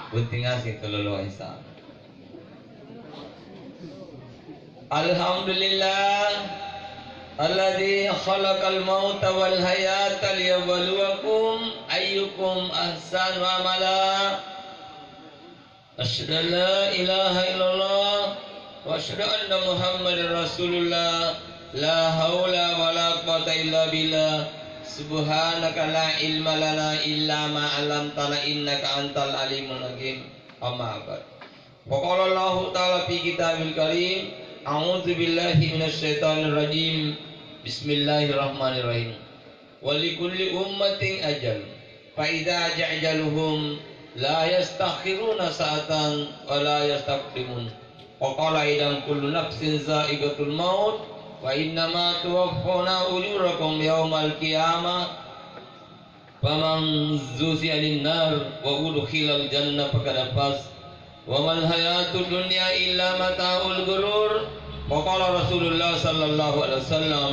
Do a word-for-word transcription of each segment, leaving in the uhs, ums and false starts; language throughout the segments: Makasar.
Bunting ngaseng kaloloa, insya Allah. Alhamdulillah, alladzi khalaqal mauta wal hayata liyabluwakum ayyukum ahsanu amala. Asyhadu an la ilaha illallah wa asyhadu anna Muhammadar Rasulullah. La haula wa la quwwata illa billah. Subhanaka la ilma lana illa ma 'allamtana innaka antal alimul hakim. Amma ba'd. Wa qala Allahu ta'ala fi kitabil karim, a'udzu billahi minasy syaithanir rajim. Bismillahirrahmanirrahim. Wa likulli ummatin ajal. Fa idza ja'a ajaluhum la yastakhiruna sa'atan wa la yastaqdimun. Wa qala aidan kullu nafsin za'iqatul maut wa innama tuwaffawna ujurakum yaumal qiyamah. Faman zuhziha 'anin nar wa udkhilal jannah faqad faz. Wa mal hayatud dunya illa mata'ul ghurur. Wa qala Rasulullah sallallahu alaihi wasallam,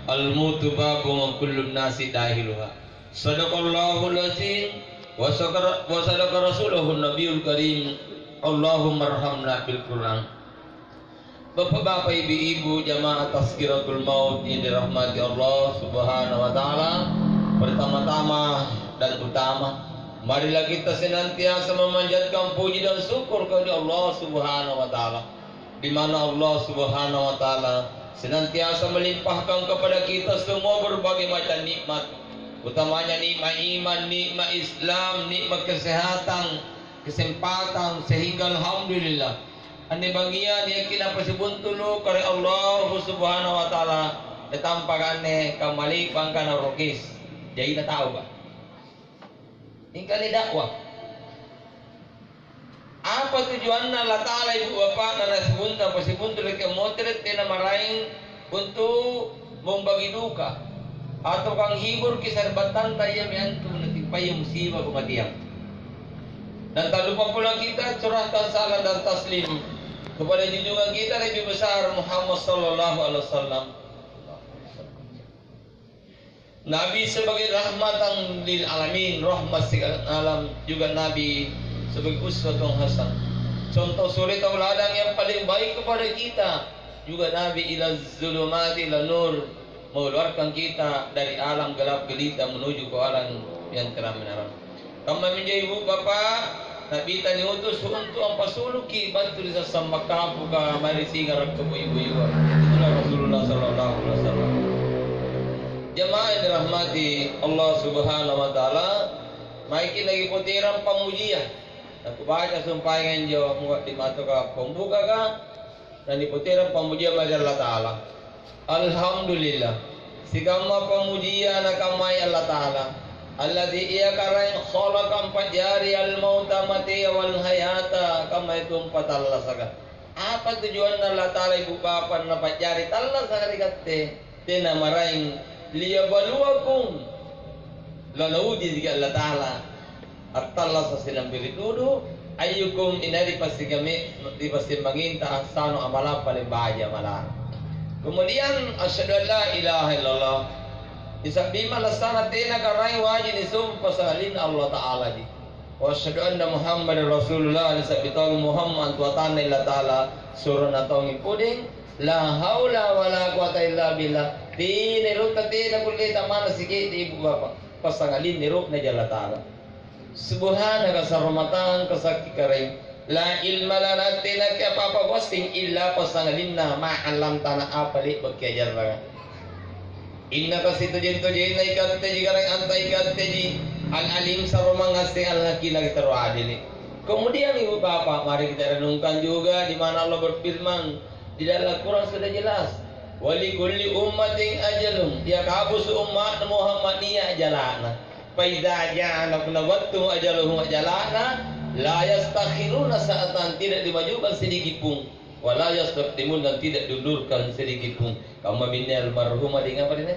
"Al mautu babun wa kullun nasi dakhiluha." Sadaqallahul azim wa sadaqa, wa sadaqa rasuluhun nabiyul karim. Allahummarhamna bil Qur'an. Bapak-bapak, ibu-ibu, jamaah Tazkiratul Maut yang dirahmati Allah Subhanahu wa Ta'ala, pertama-tama dan utama, marilah kita senantiasa memanjatkan puji dan syukur kepada Allah Subhanahu wa Ta'ala, di mana Allah Subhanahu wa Ta'ala senantiasa melimpahkan kepada kita semua berbagai macam nikmat, utamanya nikmat iman, nikmat Islam, nikmat kesehatan, kesempatan, sehingga alhamdulillah, anne bangngia niaki napasibuntulu' kare Allahu Subhanahu wa Ta'ala, natampaka anne kammali bangkana rokis, jaina tauka. Ingkali dakwah. Apa tujuanna Allata'ala, ibu bapa'na nasibunta-, pasibuntulu' ri ammotere', tena maraeng untu' membagi duka atau menghibur kisari'battanta iami antu natimpaya musiba kematian. Dan tak lupa pula kita curahkan salam dan taslim kepada junjungan kita Nabi besar Muhammad sallallahu alaihi wasallam. Nabi sebagai rahmatan lil alamin, rahmat segala alam, juga Nabi sebagai uswatun hasanah, contoh suri tauladan yang paling baik kepada kita. Juga Nabi ila zulumati ila nur, mengeluarkan kita dari alam gelap gelita menuju ke alam yang terang benderang. Kammaminjo ibu bapa', Nabita niutus untu' ampasuluki battu ri sassang makkapuka mae ri singara' kaboya-boyua. Itulah Rasulullah sallallahu alaihi wasallam. Jamaah yang dirahmati Allah Subhanahu wa Ta'ala, maeki' nakipoterang pammujia. Nakubaca sumpaenga injo mukaddimatoka pembukaka, nanipoterang pammujia mae ri Allata'ala. Alhamdulillah, sikamma pammujia nakammai Allata'ala, alladzi ia Karaeng khalaqa ampa'jari al-mauta matea wal hayata, kammayatompa tallasaka. Apa tujuanna Allata'ala, ibu bapa', napa'jari tallasaka ri katte? Tena maraeng, liyabluwakum, lanaujiziki Allata'ala. Attallasa' silambiri dudu, ayyukum inai ri passikame-, ri passimbanginta ahsanu amala paling baji' amalang. Kemudian, asyhadu an la ilaha illallah. Isabima lassana tena Karaeng waji' nisumpa selain Allah Ta'alaji. Wa asyhadu anna Muhammadar Rasulullah, nisabbi tau Muhammad antu atanna Allata'ala, surona taungi puding, la haula wala quwata illa billah. Tena rutta tena kulle tamana sike'de ibu bapa'. Passangalinna rohna Allata'ala. Subhanaka, sarromatangka sakki Karaeng. La ilma lana, tenaki apa-apa kuasseng, illa passangalinna ma 'allamtana, apa le'baki ajarranga. Innaka sitojeng-tojenna ikatteji Karaeng, anta ikatteji Al-Alim, sarro mangngasseng, Al-Hakim, lagi terro adili. Kemudian ibu bapa', mari kita renungkan juga di mana Allah berfirman di dalam Quran sudah jelas, "Wa likulli ummatin ajalun," ya kabusu umma'na Muhammad nia' ajala'na. Fa idza jaa, napunna battu ajaluhum, ajala'na, la yastakhiruna sa'atan, tidak dimajukan sedikit pun, wa la yastaqdimun, dan tidak diundurkan sedikit pun. Kammaminne almarhumah deng apa dene?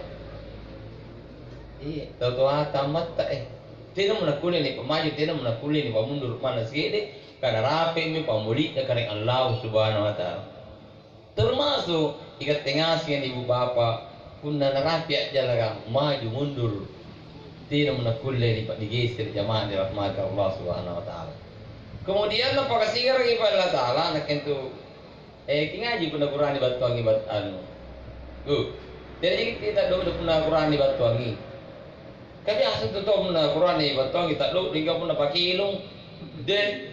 Iya, tau-toata ammatta, eh. Tenamo nakkulle nipamaju, tenamo nakkulle nipamundur manna sike'de, kana rapi'mi pammuli'na Karaeng Allahu Subhanahu wa Ta'ala. Termasuk ikatte ngaseng ibu bapa', punna narapi' a'jalaka, maju mundur. Tenamo nakkulle nipa-, nigeser, jamaah dirahmati Allah Subhanahu wa Ta'ala. Kemudian napakasingaraki pole Allata'ala, nakke antu, eh, kingaji punna Kurani battuangi bat-, anu. Uh, jadi kita dulu punna Kurani battuangi. Ka biasa tu tau punna Kurani battuangi, ta'do-, mingka punna pakilung, deh,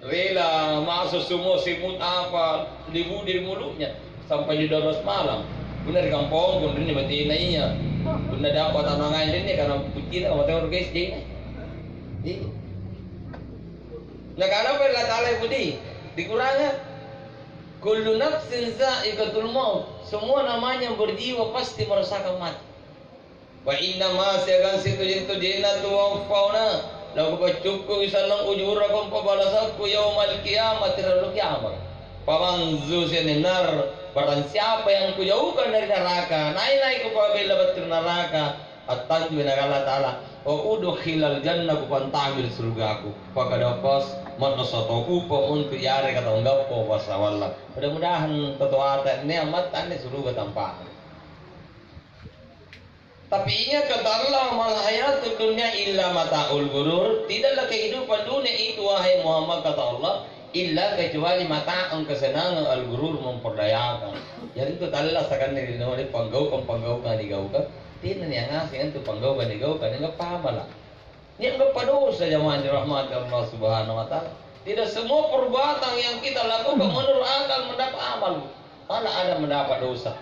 rela masuk semua semut apa, debu dari mulutnya, sampai di dua belas malam. Punna ri kampongku, rinni batena iya. Punna dapat tanangai rinni, karena puccina, kamateo ri S D. Iya. Nakana apa Allah Ta'ala, Budi? Dikuranga, "Kullu nafsin za'iqatul maut." Semua namanya yang berjiwa pasti merasakan mati. "Wa inna ma siagang sitojeng-tojenna tuwaffauna, lakupaccukkuki sallang ujurakum pabalasakku yaumal qiyamati ri allo kiamara. Faman zuhziha 'anin nar, barang siapa yang kujaukang dari naraka, nai-nai kupabella battu ri naraka, attanjui nakana Allah Ta'ala, wa udkhilal jannah, kupantangi ri surugaku. Faqad faz, ma'nassa tau upa untu' yareka tau gappa passawalla." Mudah-mudahan totoata anne ammatta anne suruga tampa'na. Tapi ingat kata Allah, "Mal hayatud dunya illa mata'ul ghurur." Tidaklah kehidupan dunia itu, wahai Muhammad, kata Allah, illa kecuali mata'un, kesenangan, al-ghurur, memperdayakan. Jadi itu tallassakanni ri nawa panggaukang-panggaukang nigaukang. Tena niangaseng antu panggaukang nigaukang, nianggappa amala'. Nianggappa dosa, jama'ah dirahmati Allah Subhanahu wa Ta'ala. Tidak semua perbuatan yang kita lakukan menurut akal mendapat amal. Malah ada mendapat dosa.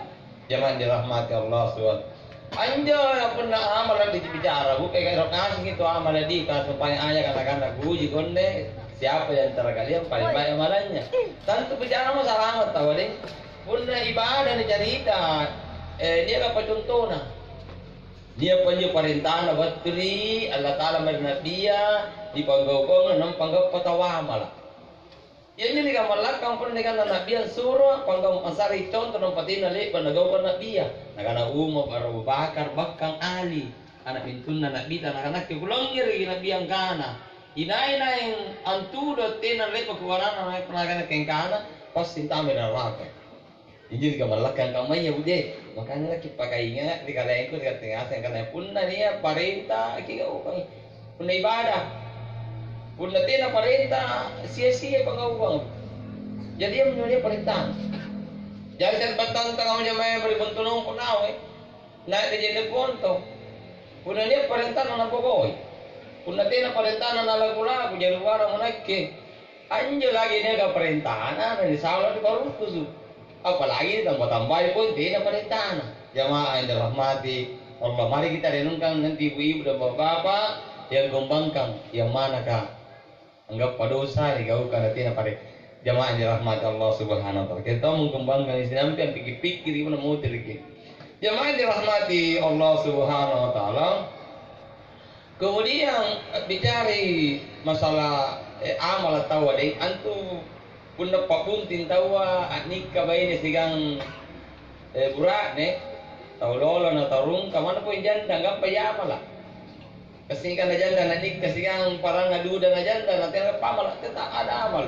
Jama'ah dirahmati Allah Subhanahu. Anjo punna amala' dibicara, bukai ero' ngaseng itu amala' di, ka supaya aya kata-kata, "Kuuji konne, siapa di antara kalian paling baik amalanya?" Tentu bicara masalah amal tawa deh. Punna ibadah nicarita, eh, niaka apa contona? Nia'pa anjo parentana battu ri Allata'ala mae ri Nabia, nipanggaukanga nampa anggappa tau amala'. Ianjo nikamallakkang punna nikanna Nabia ansuro, panggaung ansarei conto nampa tena le'ba' nagaukang Nabia. Nakana Umar, Abu Bakar, bahkan Ali, ana' mintunna Nabita, nakana, "Nakke kulangngereki Nabia angkana, inai-nai antudu tena le'ba' kukanana, nakana kengkana, pasti antama ri naraka." Injo nikamallakkang kammaya, Bude. Makanya nakke pakainga' ri kalengku, ri katte ngaseng, karena punna nia' parenta, kigaukangi. Punna ibadah, punna tena parenta, sia-sia pagaukang. Jadi, iaminjo nia' parentana. Jadi, sari'battanta kamu jama'ah ri Bontonongko nawe, nai' ri Jenne Ponto. Punna nia' parentana, napokoi. Punna tena parentana, nalaku-laku, jari uaramo nakke. Anjo lagi niaka parentana, na nisala niparukkusu'. Apalagi ditamba-tambai pole tena parentana. Jama'ah yang dirahmati Allah, mari kita renungkan nanti ibu-ibu dan bapak-bapak yang gombangkang, yang manaka anggappa dosa nigaukang na tena pare-, jama'ah yang dirahmati Allah Subhanahu wa Ta'ala. Kita tahu mengkembangkan isi nampi, pikir-pikir, gimana mau terikir. Jama'ah yang dirahmati Allah Subhanahu wa Ta'ala. Kemudian, eh, bicarai masalah, eh, amala' taua deh, antu punna pa'bunting taua, a'nikka baine siagang, eh, bura'ne, tau lolo na tau rungka, manna pole janda, gappa amala'. Kasi kana janda na nikka siagang paranna duda na janda, na tena amala', tetap ada amal.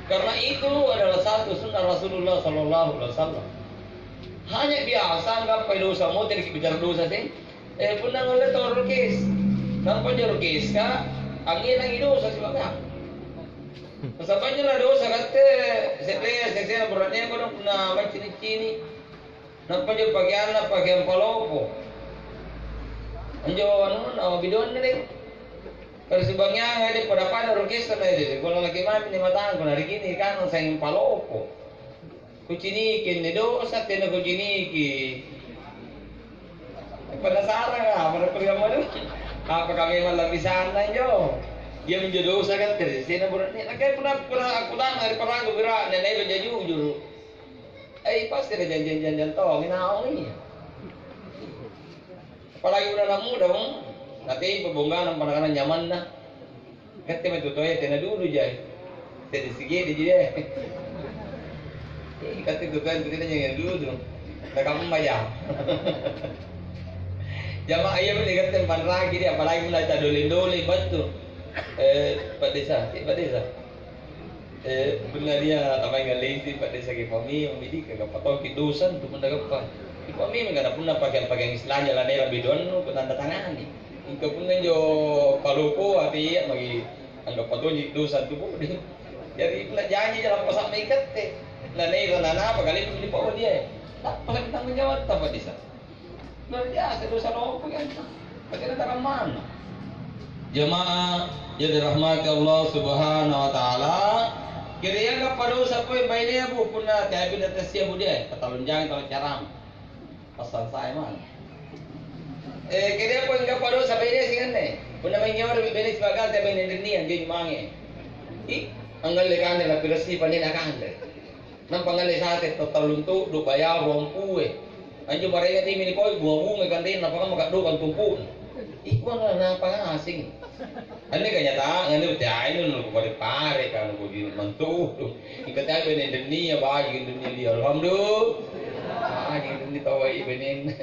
Karena itu adalah satu sunnah Rasulullah sallallahu alaihi wasallam. Hanya biasa anggappai dosa, motereki bicara dosa, seng. Eh, punna ngalle tau rukis. Nampa anjo rukiska, angngerangi dosa sibawa. Nasaba' anjo na dosa katte, se'rea sesena bura'nea kodong punna maccini'-cini'. Nampa anjo pakeanna pakeang palopo. Anjo anunna, bidoanna deh. Kare subangngeanga deh, pada-pada rukissa na deh, golla laki mami ni matangku, na rikini kanang saing palopo. Kuciniki anne dosa, tena kuciniki. Penasaran, ah, pada kuliah manu. Apakah memang lapisanna anjo? Iaminjo dosa kan, tena bura'ne. Nakke punna, punna kutana ri parangku, bura'ne, na ero' ja jujur. Eh, pasti ada janjian-janjian tongi naung iya. Apalagi punna anak muda, hmm? Natempo bonggana, pada kana nyamanna. Katte mae tu toae tena dudu jai. Tena sigede ji deh. Eh, katte tu toae tena nyamang dudu. Takamma ja. Jamaah iya mene katte panraki deh, apalagi mulai tadoleng-doleng battu. Eh, Pak Desa, eh, Pak Desa. Eh, punna nia' tamaenga lesi, Pak Desa, ke pameng, midi, kagappa tongki dosa, tu punna gappa. Ke pameng, karena punna pakeang-pakeang Islamnya la naerang bidoannu, kutanda tangani. Mingka punna injo palopoa, tea maki Anggappa tonji dosa tu pole. Jari punna janji jala pasa'na ikatte. Na naero nanapa kalennu nipaua dia. Tappa tanggung jawab tappa disa. Luar biasa dosa lompo kan. Pasti ada tarammana. Jemaah yang dirahmati Allah Subhanahu wa taala, kirianga padosa poi bainea bu punna teapi na tasia bu dia, patalunjangi tau carang. Passang sai mana? Eh, kirianga poi engka padosa bainea singanne. Punna mengngeoro bainea sibagal tau baine rinnia, anjo mange. Ih, angngalle kanre na pirassi panina kanre. Nampa ngalle sate tau tallung tu'du, baya ruampue. Anjo maraenga timi nikoi bunga-bunga kanrena, pakamma kadokang tumpu'na. Ikua na napangaseng. Anne kanyataan, anne teainu nukupare-pare, ka nukuji mantudu. Ingka teai bene dennia, baji dennia dia. Alhamdulillah. Baji dennia tawai benenna.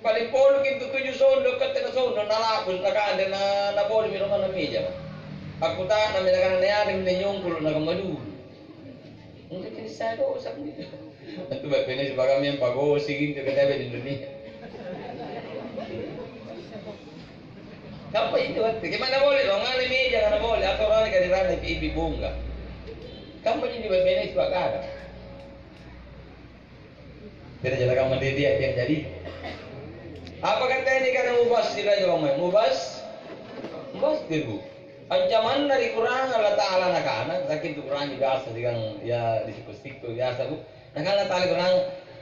Paling poluki tutuju sondo, katte na sondo, nalapus, nakanre, na, nabolimi rong manna meja. Akkuta'nammi nakana, "Niaremi na nyongkolo nakamma dulu?" Mungkin jenis saya dosa gitu. Itu baik ini sebagai yang bagus sih gitu, kata di Indonesia. Kamma itu, bagaimana boleh dong? Ngale meja, ngana boleh. Atau orang kali rame, ipi-ipi bunga. Kamma jadi baik ini sebagai ada. Tena jala kamma dia, dia, dia jadi. Apa kata ini, karena mubasir aja, Bang Mai? Mubas-, mubasir, Bu. Ancamanna ri Qur'an, Allah Ta'ala nakana, sakit tu Qur'an biasa dengan, ya, disikut-sikut biasa, Bu. Nakana Allah Ta'ala Qur'an,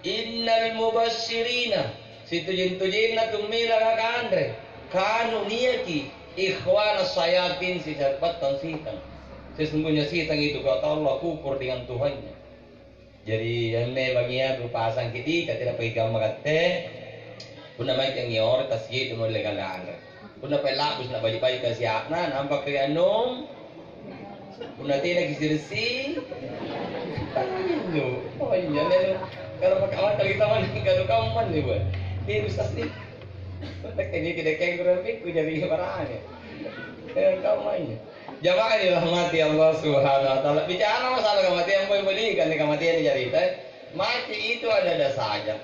"Innal mubasyirina," sitojeng-tojenna tummela kanre, kanu niaki, "ikhwana syayatin," sisare'battang sitang. Sesungguhnya sitang itu kata Allah kufur dengan Tuhannya. Jari, anne bangngia kupasangki di, katina pagi kamma katte, punna maeki angngeoro, tassieddu mo ri lekang anre. Punna pa'la'busu na baji'-baji' kasia'na, nampa ri annung, punna tena kisirisi, anjo, oh iya, lelo, kalau pakai akal kita mana, kalau kamu mana, Bu? Ini ustaz nih. Ini kita kengkong, jari barangnya. Eh, kamu aja. Jamaah dirahmati Allah Subhanahu wa Ta'ala. Bicara masalah kematian, boy, boleh kan kematian dicerita. Mati itu ada-ada saja.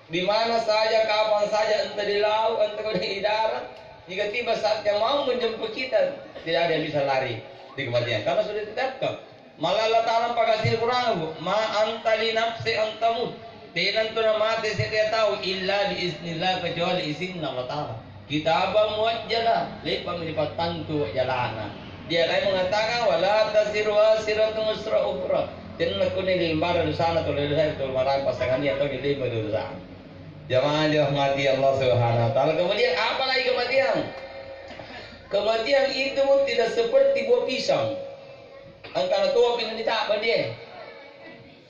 Di mana saja, kapan saja, entah di laut, entah di darat. Jika tiba saatnya mau menjemput kita, tidak ada yang bisa lari di kematian. Karena sudah ditetapkan. Malah Allah Ta'ala pakasiri Qur'an, "Ma anta li nafsi an tamut." Tena antu namate se'rea tau illa bi iznillah, kecuali izinna Allah Ta'ala. Kitabang muajjala, le'ba'mi nipattantu a'jalana. Dia lain mengatakan, "Wala taziru waziratun wizra ukhra." Tena nakkunni limbarang dosana tau ri dosana, tau marang pasangannya, tau ri limba dosana. Jamaah dirahmati Allah Subhanahu wa Ta'ala. Kemudian apa lagi kematian? Kematian itu tidak seperti buah pisang. Angkana toapi nanita'bang dia.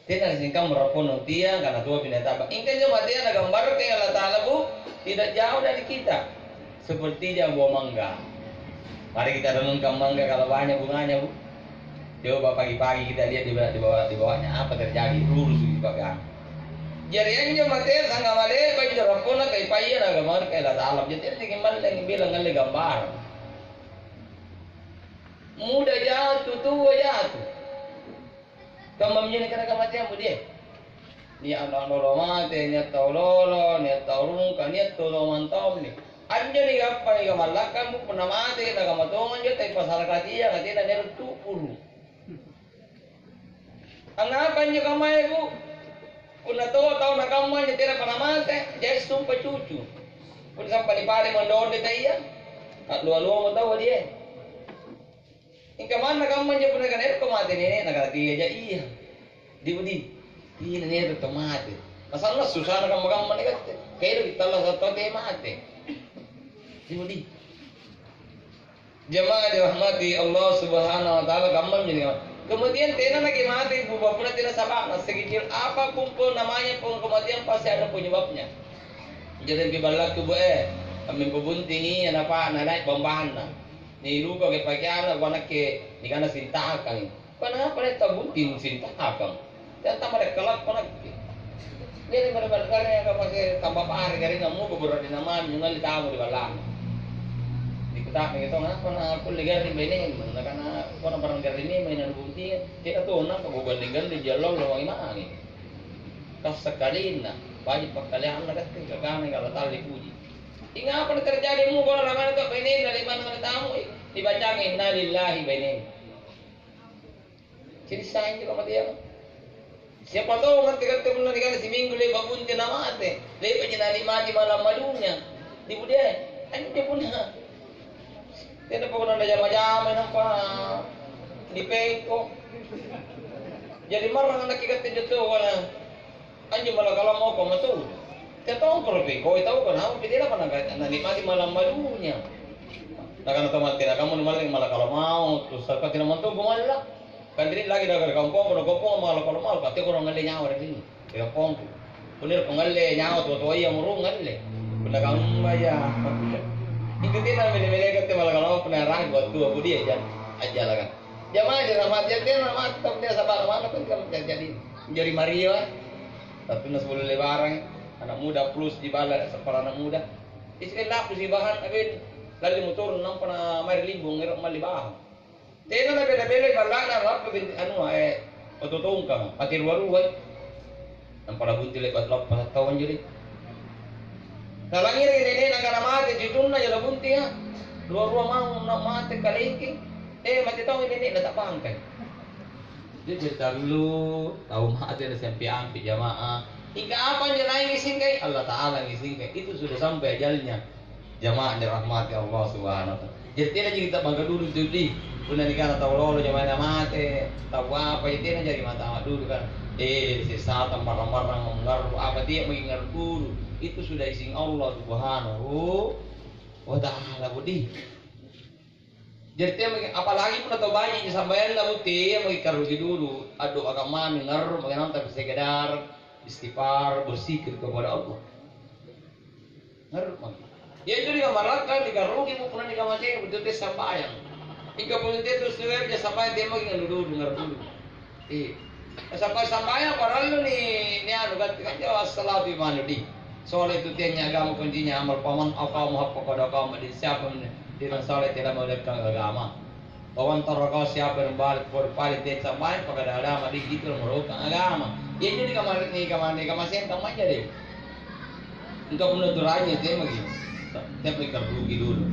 Tena singkamma rapponna tiang, angkana toapi nanita'bang. Ingka injo matea nagambarkan Allah Ta'ala, Bu, tidak jauh dari kita. Sepertinya buah mangga. Mari kita renungkan mangga kalau banyak bunganya, Bu. Coba pagi-pagi kita lihat di bawah, di bawah, di bawahnya apa terjadi, lurus di bawah. Jari anjo matea sangkamma le'ba' injo rapponna, kaipaya nagambarkan Allah Ta'ala. Jadi, ini gimana yang bilang ngalle gambar. Muda jatu, tua jatu. Kammami anne kana kamateammo die. Nia' anu-anu lolo mate, nia' tau lolo, nia' tau rungka, nia' tau lomang taummi. Anjo nigappangi kamallakkammo, punna mate, nakamatonganjo, taipasala katia, katina nia' tu'uru. Angngapa anjo kammae, Bu? Punna toa tau nakamma anjo tenapa namate, jai sumpa cucu. Punna sampa nipare mondoonde taia, a'lua-luamo taua die. Mingka manna kamma anjo punna kana ero'ko mate nene'na, kana tiaja iya. Di budi, ina ero' tau mate. Masalna susana kamma-kamma nikatte. Kaeroki tallasa' taung te mate. Di budi. Jamaah dirahmati Allah Subhanahu wa Ta'ala, kamma anjo nia'. Kemudian tena naki mate, Bu, punna tena saba'na, sekecil apapun pun namanya pun kematian pasti ada penyebabnya. Jadi pi ballakku, Bu, eh, kammempo buntingi, anapa, nanai bambanna. Nilukaki pakeanna, kua nakke nikana sintakang. Kua napa nia' tau bunting sintakang? Tena tama ri kalappa nakke. Jadi pada-pada garring ka pake tamba pare garring, ammuko berarti namami ngalli tamu ri balla'na. Dikuta'nangi tong, "Apa na kulle garring bainemu?" Nakana, "Kua na barang garring memang na nubuntingi." Tena tong, nampa kugandeng-gandeng jallo-allo mange-mange. Kassa kalenna, baji' pakkaleanna katte, kakanai Allah Ta'ala dipuji. Ingapa na terjadi muko na ramane to bainenna ri manna ri tamu, eh? Dibacang innalillahi baineng. Jadi sayang juga mati ya. Siapa tahu nanti kata punna nikana siminggu le'ba' bunting na mate. Le'ba'ji nanikmati malam madunya. Di budiai. Anjo punna. Tena pokokna na jama-jama nampa nipengko. Jadi marrang anakki katte jotto kana. Anjo malakala mauko matu. Tetongkoropi koi tau kana apa pi tena mana nanikmati malam madunya. Nakana tau mate nakamma numalling malakala mau, terus apa tena mantong kumalla. Kan ri lagi daga ri kampongku, na kampong malakala mau, pasti kurang ngalle nyawa ri sini. Ri kampongku. Punna ri pangngalle nyawa tua-toaya murung ngalle. Punna kammaja. Itu tena mele-mele katte malakala mau punna ragu wattua kudia jan ajjalaka. Jamaah dirahmati, ya tena mate, tapi dia sabar mana pun kan jadi jadi Mario. Tapi na sebelum lebaran, anak muda plus di bala sekolah anak muda. Isi kan laku si bahan, abin lalu motor nampa na mari limbung ngerok malli bahan. Tena na bela-bela ballana lappa binti anu eh oto tongkang, pati rua-rua. Nampa labunti lebat lappa tahu anjuri. Nalangngere nene'na kana mate jutunna jala buntinga. Rua-rua mau na mate kalengking. Eh, mate tau nene'na tak bangkai. Dia cerita dulu, tau mate na siampi-ampi jamaah. Hingga apa anjo naik ngisingkai? Allah Ta'ala ngisingkai. Itu sudah sampai ajalnya. Jamaah dirahmati Allah Subhanahu wa Ta'ala. Jadi tena jadi tabangka dulu tu di. Punna nikana tau lolo jama'na mate, tau apa, ya tena jadi mata dulu kan. Eh, sesatang marrang-marrang ngarru apa dia maki ngarru dulu. Itu sudah izin Allah Subhanahu wa Ta'ala, Budi. Jadi tena maki, apalagi punna tau baji sambayang la Budi, ya maki karruki dulu. Aduh, akamami ngarru maki nanta sekedar istighfar, berzikir kepada Allah. Ngarru mami. Ianjo ri kamarakkang nikarruki mo punna nikamateang, betul tette sambayang. Mingka punna tette sambayang, tette maki ngarru dulu, ngarru dulu. Iya. Sampai sambayang parallu ni, ni anu, ganti kan jawab assalatu imanu di. Soalnya itu tiannya agama kuncinya amal paman apa mau apa pada agama di siapa yang tidak soalnya tidak mau dekat agama. Paman taraka siapa yang balik, berpaling, dia sampai pada agama di itu merupakan agama. Ianjo ni kamar-, ni kamar-, ni kamaseang kammanya deh. Engka punna tu raja tena maki, tena maki karruki dulu.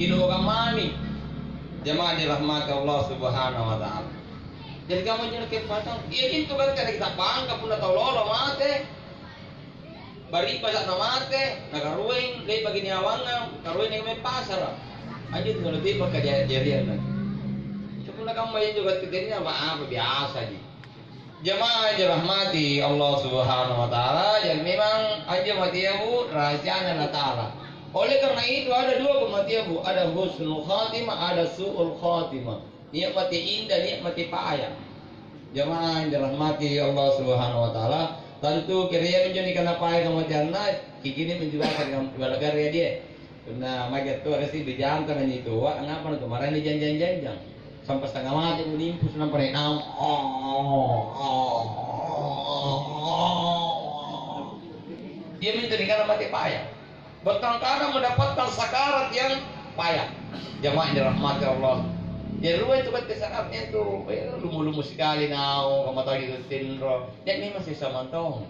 Kinoa kammami jamaah dirahmati Allah Subhanahu wa Ta'ala. Jadi kamu jangan kepatang. Iya itu kan tena kita bangka punna tau lolo mate. Bari'basa' namate, nakarueng, le'baki niawangang, karueng mae pasara. Anjo tuna le'ba' kajari-jariang. Cuma nakamma injo battu tennia apa-apa biasaji. Jamaah yang dirahmati Allah Subhanahu wa Ta'ala, jadi memang anjo matiabu rahasiana Allah Ta'ala. Oleh karena itu, ada dua kematiabu, ada husnul khatimah, ada su'ul khatimah. Nia' mate indah, nia' mate paya. Jamaah yang dirahmati Allah Subhanahu wa Ta'ala, tantu kereang injo nikana paya kamateanna, kikini menjelaskan bala gare dia. Punna mage toa kasi bijanta na nitoa, angngapa na tu maraeng nijanjang-janjang? Sampai setengah mate mo niimpus nampa naik naung. Dia minta nikana mate paya. Bertengkara mendapatkan sakarat yang payah. Jamaah yang dirahmati Allah. Jadi rua itu kan sakaratnya itu, eh, lumu-lumu sekali naung, kamatau itu tinro. Jadi ini masih samantong.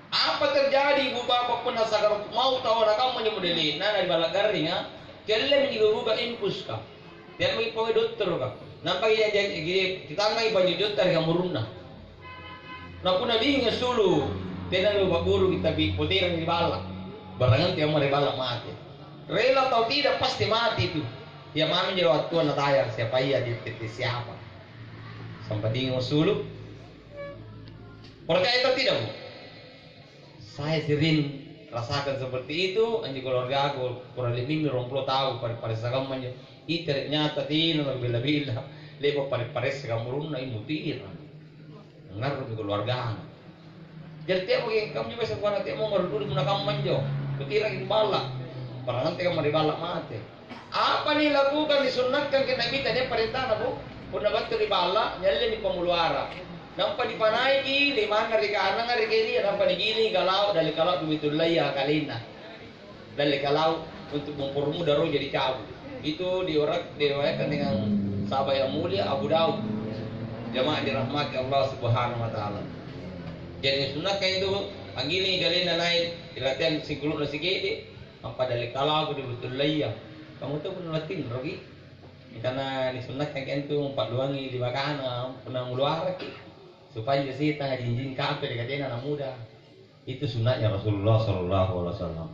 Apa terjadi ibu bapak punna sakarat mau tahu nakamma nyo modele nana di bala garringa? Kelle menjigo buka impus ka. Tiap magi pole dottoroka. Nampa iya janji, kitangngai banyu jotta ri kamurunna. Na punna dinginga sulu, tena lu pa'guru kita bi poterang ri balla. Barangante amma ri balla mate. Rela atau tidak pasti mati itu. Ia mami jero wattua natayang siapa ia di tette siapa. Sampai dinginga sulu. Percaya atau tidak, Bu? Saya sering rasakan seperti itu, anjo keluargaku kurang lebih ruang puluh tahun pada, pada sakamma anjo. Ih, ternyata tena nabela-bela. Le'ba' pare-paressa kamurunna, ih, mutirang. Ngarrumi keluargana. Jadi, tiap maki kamu juga sebuah nanti mau ngarru dulu punna kamma anjo. Kutirang itu balla. Barang nanti kamu di balla mate. Apa nilakukan, disunnakkan ke Nabi tadi parentana, Bu? Punna battu ri balla, nyalle nipammuluara. Nampa nipanaiki limanna ri kananga ri kiriya, nampa nigiling kalau, dalli kalau dumi tullaya kalenna. Dalli kalau untuk mempermudah roh jadi cabut. Itu diorak-, diriwayatkan dengan sahabat yang mulia Abu Daud. Jamaah dirahmati Allah Subhanahu wa Ta'ala. Jadi sunnahkan itu, anggiling kalenna naik, latihan singkulu'na sikidi, Ampadalle kalaku ri buttullaya. Kamu tu punna latinroki. Karena disunnakkan antu pa'luangi ri bakana punna muluaraki. Supaya sita jinjing kampe ri katena na muda. Itu sunnahnya Rasulullah sallallahu alaihi wasallam.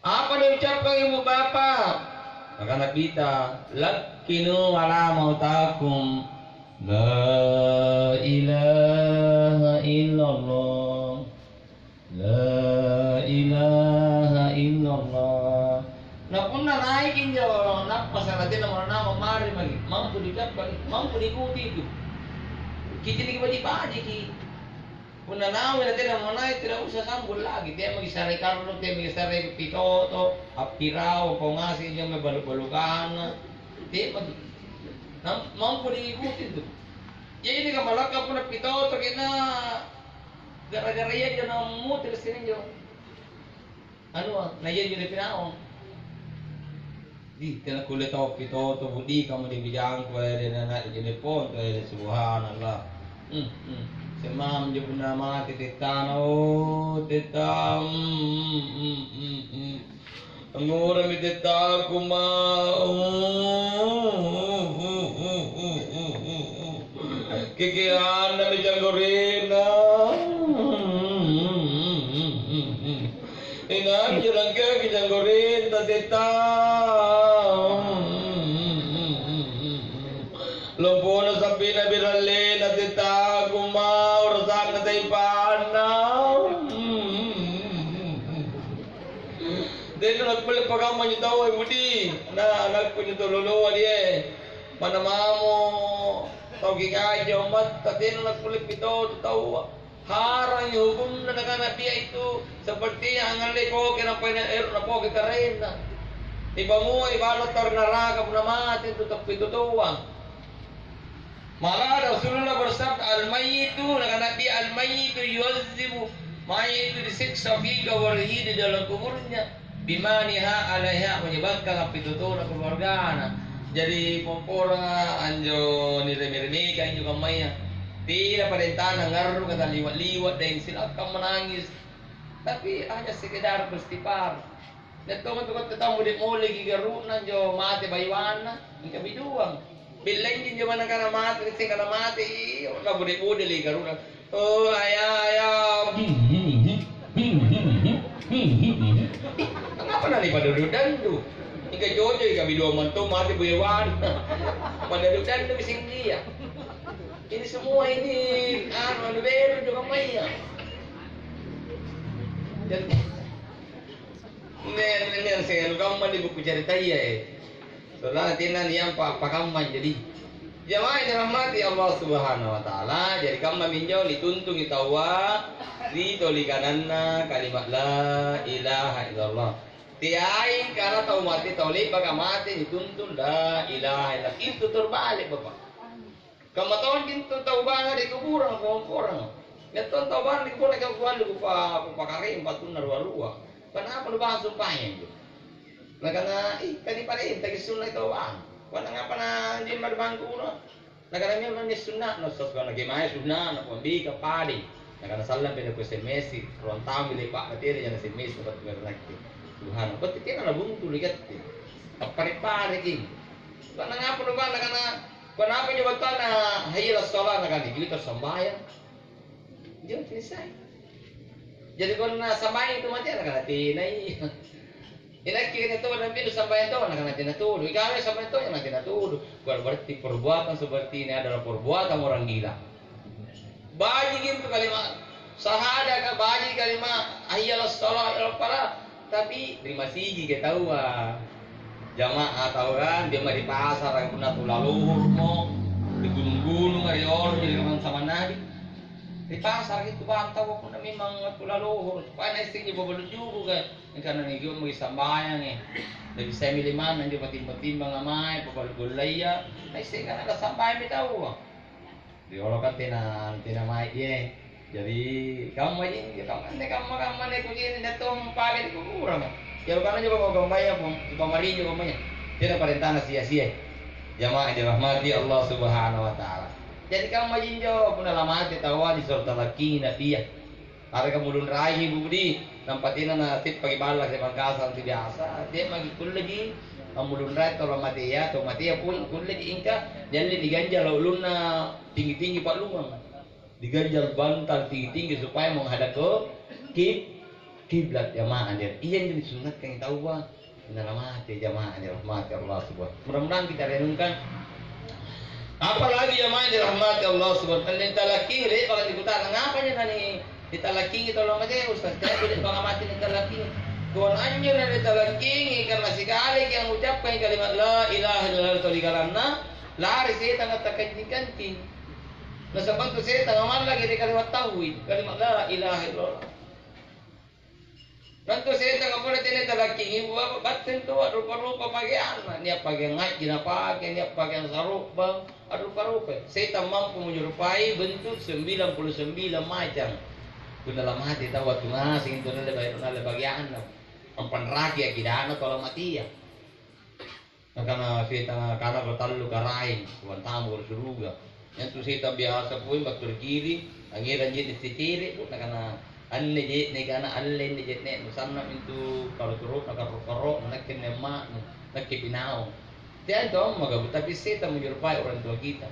Apa naucapkangi mu bapa? Maka Nabbita, "Lakkinu ala mautakum, la ilaha illallah, la ilaha illallah." Na punna naiki injo nappasa natena mara naung mari maki, mampu dicappa, mampu diikuti itu. Kicini baji-bajiki. Punna naung natena manai, tidak usah sambung lagi. Teamaki sare karro, teamaki sare pitoto, appirawa, pao ngaseng injo mae balu-balukanna. Teamaki. Nam-, mampu diikuti tu. Jadi ini kamalakka punna pitoto kena gara-gara iya injo namutere sini injo. Anua, na iya injo ri pinaung. Di, tena kulle tau pitoto, budi kamu di bijangku, eh, di nana, di jelepon, eh, subhanallah. Hmm, hmm. Semam je punna mati tettana, oh, tetta, hmm, hmm, hmm, hmm, hmm. Angngurami tettaku, ma. Kekeannami janggorena. Inang jerangkeki janggorenta tetta. Lompona sampina birallena tetta, kumau rasanna taipanna. Tena nakkulle pakamma anjo taua, Budi. Na anakku anjo tau loloa die. Mana mamo tau kikaya ummatta, tena nakkulle pitoto taua. Harangi hukumna, nakana, "Dia itu seperti yang angalle koke, nampa ero' napoke karaenna." Nipanguai balla' tau ri naraka punna mate antu tappitotoang. Malah Rasulullah bersabda, "Al-mayyitu," nakana Nabi, "Al-mayyitu yu'azzibu," mayit itu disiksa fi qabrihi, di dalam kuburnya, "bimaniha alaiha," menyebabkan appitutuna keluargana. Jadi pomporanga anjo nireme-remeka anjo kammaya. Tena parentana ngarru kata liwa-liwa deng silakkang menangis. Tapi hanya sekedar beristighfar. Nia' tonga tu katte tau bode-bodeki garuna anjo mate bayuanna, mingka biduang. Bellaiji injo manna kana mate, sing kana mate, iyo, na bode-bode lagi garuna. Oh, aya, aya. Angapa nanipadandu-dandu? Mingka jojoi kabiduang mantu mate bayuanna. Pada dandu-dandu sing dia. Ini semua ini, anu, anu beru juga maya. Jadi, Nen, nen, senganu kamma di buku ceritaya, eh. Soalnya tena niampa pakamma jadi. Jamaah yang dirahmati Allah Subhanahu wa Ta'ala, jadi kamma minjo nituntungi taua ri toli kananna kalimat la ilaha illallah. Teai kana tau mate, tau le'baka mate nituntun la ilaha illallah. Itu terbalik, Bapak. Kamma tonji antu tau banga ri kuburang, pong-porang. Nia' tong tau banga ri kuburang, kau kualli kupa-, kupakaraeng batunna rua-rua. Kanapa nubahas sumpahnya injo? Nakana, "Ih, tadi parentaki sunnaki tau banga." Punna ngapa na jemma ri bangkuna? Nakana, "Memang nia' sunna'na, Ustaz." Nakana, "Kemae sunna'na, kuambika padeng." Nakana, "Sallang pi naku S M S-i, ruang taung le'ba'na tena jana S M S-i battu ri nakke." Subhanallah, berarti tena nabuntu ri katte. Appare-pareki. Punna ngapa nubahas, nakana, "Punna apa injo battuanna hayya ala shalah?" Nakana, "Injo sambayang." Injo selesai. Jadi punna sambayang itu mate, nakana tenai. Inakke kena to, nampi sambayang to, nakana tena todo. Ikawe sambayang to, nakana tena todo. Ber-, berarti perbuatan seperti ini adalah perbuatan orang gila. Baji' gitu kalimat sahada ka, baji' kalimat hayya ala shalah, hayya ala falah. Tapi ri masigi ke taua. Jamaah tau kan, dia mah ri pasara, punna tula luhurmo, ri gunung-gunung, ri olo, jadi orang sama Nabi. Ri pasara gitu bang tau, punna memang tula luhur, supaya naisseng ji babalu juku' kan. Karena ni magi sambayang eh. Lebih saya milih mana, dia patimbang-timbang amai, babalu gollaya. Naisseng kan ada sambayang mi taua. Riolo kan tena, tena mae, ye. Jadi, kammaji, ya, kamma anne, kamma-kamma anne kucini, nia' tong pake ri kuburang. Ya, bukan aja bawa-bawaya, pom-, pamari juga kammaya. Tena parentana sia-sia. Jamaah yang dirahmati Allah Subhanahu wa Ta'ala. Jadi, kammaji injo, punna lamate taua di surga talakkingi Nabia. Areka mulunraiki Budi, nampa tena nasippaki balla' ri Mangkasara' tu biasa, tea' maki' kulleji ammulunrai tau matea, tau matea pun kulleji ingka nialle niganjala ulunna tinggi-tinggi pa'lumang. Diganjal bantang tinggi-tinggi supaya menghadap ke kib-, kiblat, jamaah anjera. Iyanjo nisunnakangi taua. Punna lamate jamaah nirahmati Allah Subhanahu. Mudah-mudahan kita renungkan. Apalagi jamaah nirahmati Allah Subhanahu. Anne talakki le'baka nikutana, ngapa nya nani nitalakkingi tau lamate, Ustaz? Teako le'baka mate nitalakkingi. Tuan anjo na nitalakkingi karena sikaleki angucapkangi kalimat la ilaha illallah ri toligaranna, lari setanga takanjing-kanjing. Nasaba' antu setanga mallaki ri kalimat tauhid, kalimat la ilaha illallah. Tantu setanga pole tena talakkingi, batteng to a'rupa-rupa pakeanna, nia' pakeang ngaji napake, nia' pakeang saro'bang, a'rupa-rupa. Setang mampu menyerupai bentuk sembilan puluh sembilan macam. Punna lamate tau wattu ngaseng intu nalle bai-, nalle bageanna. Ampanraki akidana tau lamatea. Nakana setanga, "Kanako tallu Karaeng, kuantamu ri suruga." Intu setang biasa pole battu ri kiri, angngerang je'ne' sicere', bu, nakana, "Anne je'neka na alle anne je'ne'nu, sanna' mintu karotoro'na karro'-karro'na, nakke anne amma'nu, nakke pinaung." Teai antu ammaka, bu, tapi setang menyerupai orang tua kita.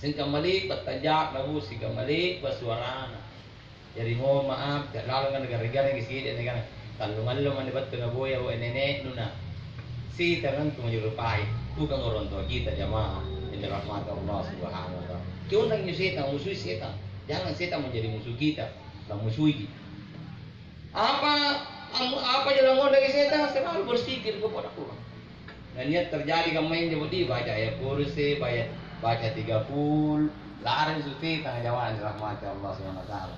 Singkamma le'ba' tanja'na, bu, singkamma le'ba' suarana. Jari mohon maaf, ja'lalanga nagarring-garringi sidi nakana, "Tallung allo mani battu naboya, o, nene'nu na." Sitang antu menyerupai, bukan orang tua kita, jamaah yang dirahmati Allah Subhanahu wa Ta'ala. Kiundang injo setang, musui setang. Jangan setang menjadi musuh kita, lamusuiki. Apa, am-, apa jalan ngondaki setang? Selalu bersikir kepada Allah. Na nia' terjadi kamma injo, di baca ayat kursi, baca, baca tiga puluh, lari susi tanga jamaah dirahmati Allah Subhanahu wa Ta'ala.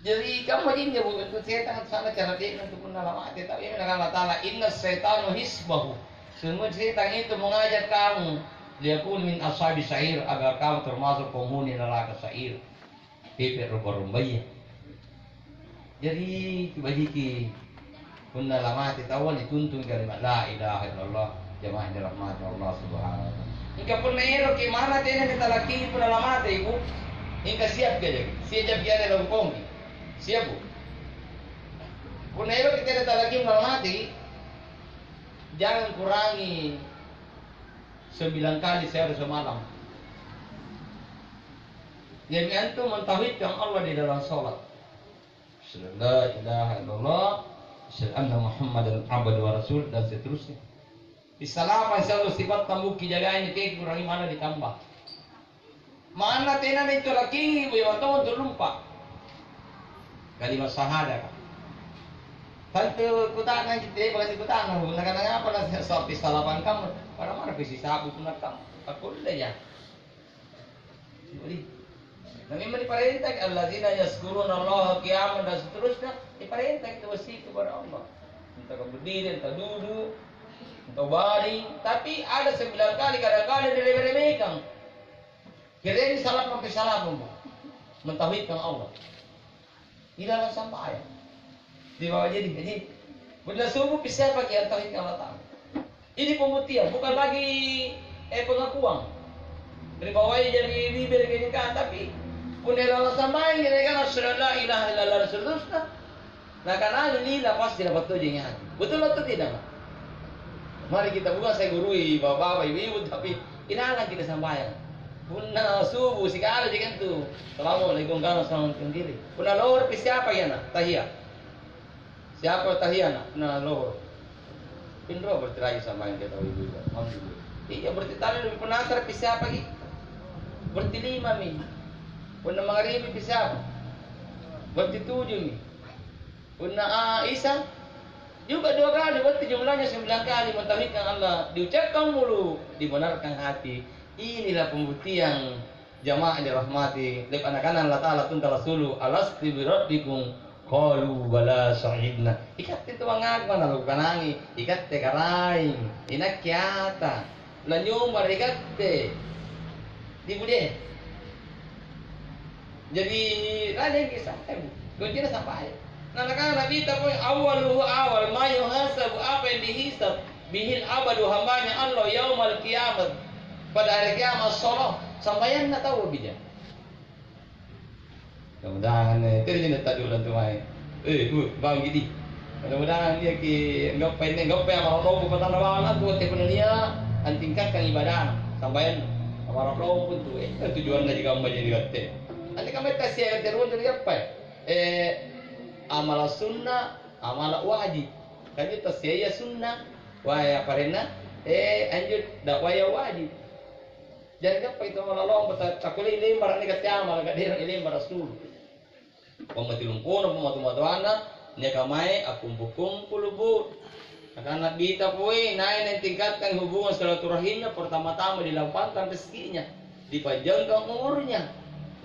Jadi, kamma injo, bu, itu setang sana cara dia untuk punna lamate, tapi ini nakana Allah Ta'ala, "Inna syaitanu hisbahu." Sungguh setang itu mengajak kamu, "Liyakun min ashabi sa'ir," agar kamu termasuk penghuni neraka sa'ir. Pepe' romba-rombaya. Jari, kibajiki punna lamate taua, nituntungi kalimat la ilaha illallah, jamaah yang dirahmati Allah Subhanahu wa Ta'ala. Mingka punna eroki mana tena nitalakkingi punna lamate, Ibu? Mingka siapki aja, siapki aja lakukongi. Siap, Bu? Punna eroki tena nitalakkingi punna lamate, jangan kurangi sembilan kali sehari semalam. Jadi antu mentauhidkan Allah di dalam sholat. Asyhadu an la ilaha illallah, asyhadu anna Muhammadan abduhu wa rasul, dan seterusnya. Di salapan selalu sifat tambuki jagai ni teki kurangi mana ditambah. Mana tena nitalakkingi, bu, ya, untuk lumpa. Kalimat syahadat. Tantu kutana, kita bagi kutana, nakana apa na sapi salapan kamu? Pada mana pisi sabu punna kamu? Aku ya. Jadi, na memang diparentaki, "Alladzina yazkuruna Allaha qiyaman," dan seterusnya, diparentaki tawassul kepada Allah. Entah kau berdiri, entah duduk, entah baring, tapi ada sembilan kali kadang-kadang diremeh-remehkan. Kirain salah pakai salah pun, mentauhidkan Allah. Di dalam sambayang. Di bawah jadi, jadi, punna subuh, pissai paki antauhidkan Allah Ta'ala. Ini pembuktian, bukan lagi, eh, pengakuan. Ri bawah jadi bibir gini kan, tapi punna dalam sambayang gini kan, "Asyhadu an la ilaha illallah," dan seterusnya. Nakanani lila pasti dapat tojeng hati. Betul atau tidak, Pak? Mari kita bukan saya gurui bapak-bapak, ibu-ibu, tapi inangan kita sambayang. Punna subuh sikali ji kan tu. Assalamualaikum, kan assalamualaikum kiri. Punna lohor pi siapa ya nak? Tahiyat. Siapa tahiyat nak? Punna lohor. Pinro berarti rajin sambayang kita ibu-ibu. Alhamdulillah. Iya berarti tadi lebih penasar pi siapa ki? Berarti lima mi. Punna mangaribi pi siapa? Berarti tujuh mi. Punna, ah, Isa, juga dua kali, berarti jumlahnya sembilan kali mentauhidkan Allah, diucapkan mulut, dibenarkan hati. Inilah pembuktian jamaah yang dirahmati. Lepas nakana Allah Ta'ala tungkala sulu, "Alastu birabbikum?" Qalu, "Bala syahidna." Ikatte tu mangaku, mana lu kanangi? Ikatte Karaeng, inakke ata. Lanyomba ri katte. Di budaya. Jadi, rajaki sampai, Bu. Kuncinya sampai. Nah, nakana Nabi ta poi, "Awwaluhu awal, ma yuhasabu, apa yang dihisab, bihil abadu, hambanya Allah, yaumal kiamat, pada hari kiamat, sholat." Sambayanna tau bija. Mudah-mudahan, eh, tena jinda taddulang tu mae. Eh, uh, banggi di. Mudah-mudahan niaki anggappai, anne anggappai apa tau patanna bawang tu, tena punna nia antingkatkan ibadahna, sambayang. Apa tau pun tu, eh, tujuanna jikamma jadi katte. Anne kamma tassia katte ruang tu digappai. Eh, amala sunnah, amala wajib. Kan itu tassia iya sunnah, waya parenna, eh, anjo dakwaya wajib. Jari gappa itu amala lompo, ta-, takkulle ilembara ni katte amala, ka'dero ilembara sulu. Pammati lompono, pammatu-matuanna, niaka mae akkumpul-kumpulu, Bu. Nakana Nabbita poi, nai natingkatkan hubungan silaturahimnya, pertama-tama dilapangkan rezekinya, dipanjangkan umurnya.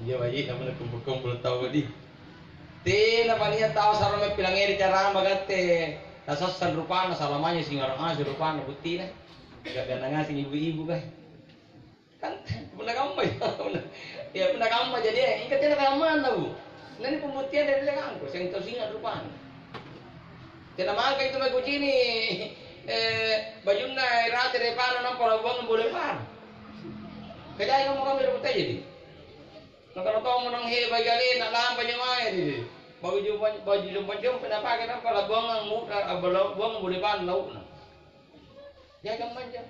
Injo baji'na punna kumpul-kumpul tau di. Tena pania tau sarro mae pilangngeri carama gatte. Tasassan rupana, salamanya singarang aseng rupana buttina. Gak gana ngaseng ibu-ibu, kai. Kan punna kamma ya, punna, ya punna kamma jadi, eh, ingka tena kammanna, Bu. Nani pembuktian dari lekangku, seng tau singa rupana. Tena mangka itu mae kucini, eh, bajunna irate depana nampa labuangang bola lepana. Kajai kamma kamma ri kota jadi. Nakana tau menang hebai kalena lampa nyawae di. Baju jompa, baju jompa-jompa napake nampa labuangang mu-, labuangang bola lepana lau'na. Jagang manja.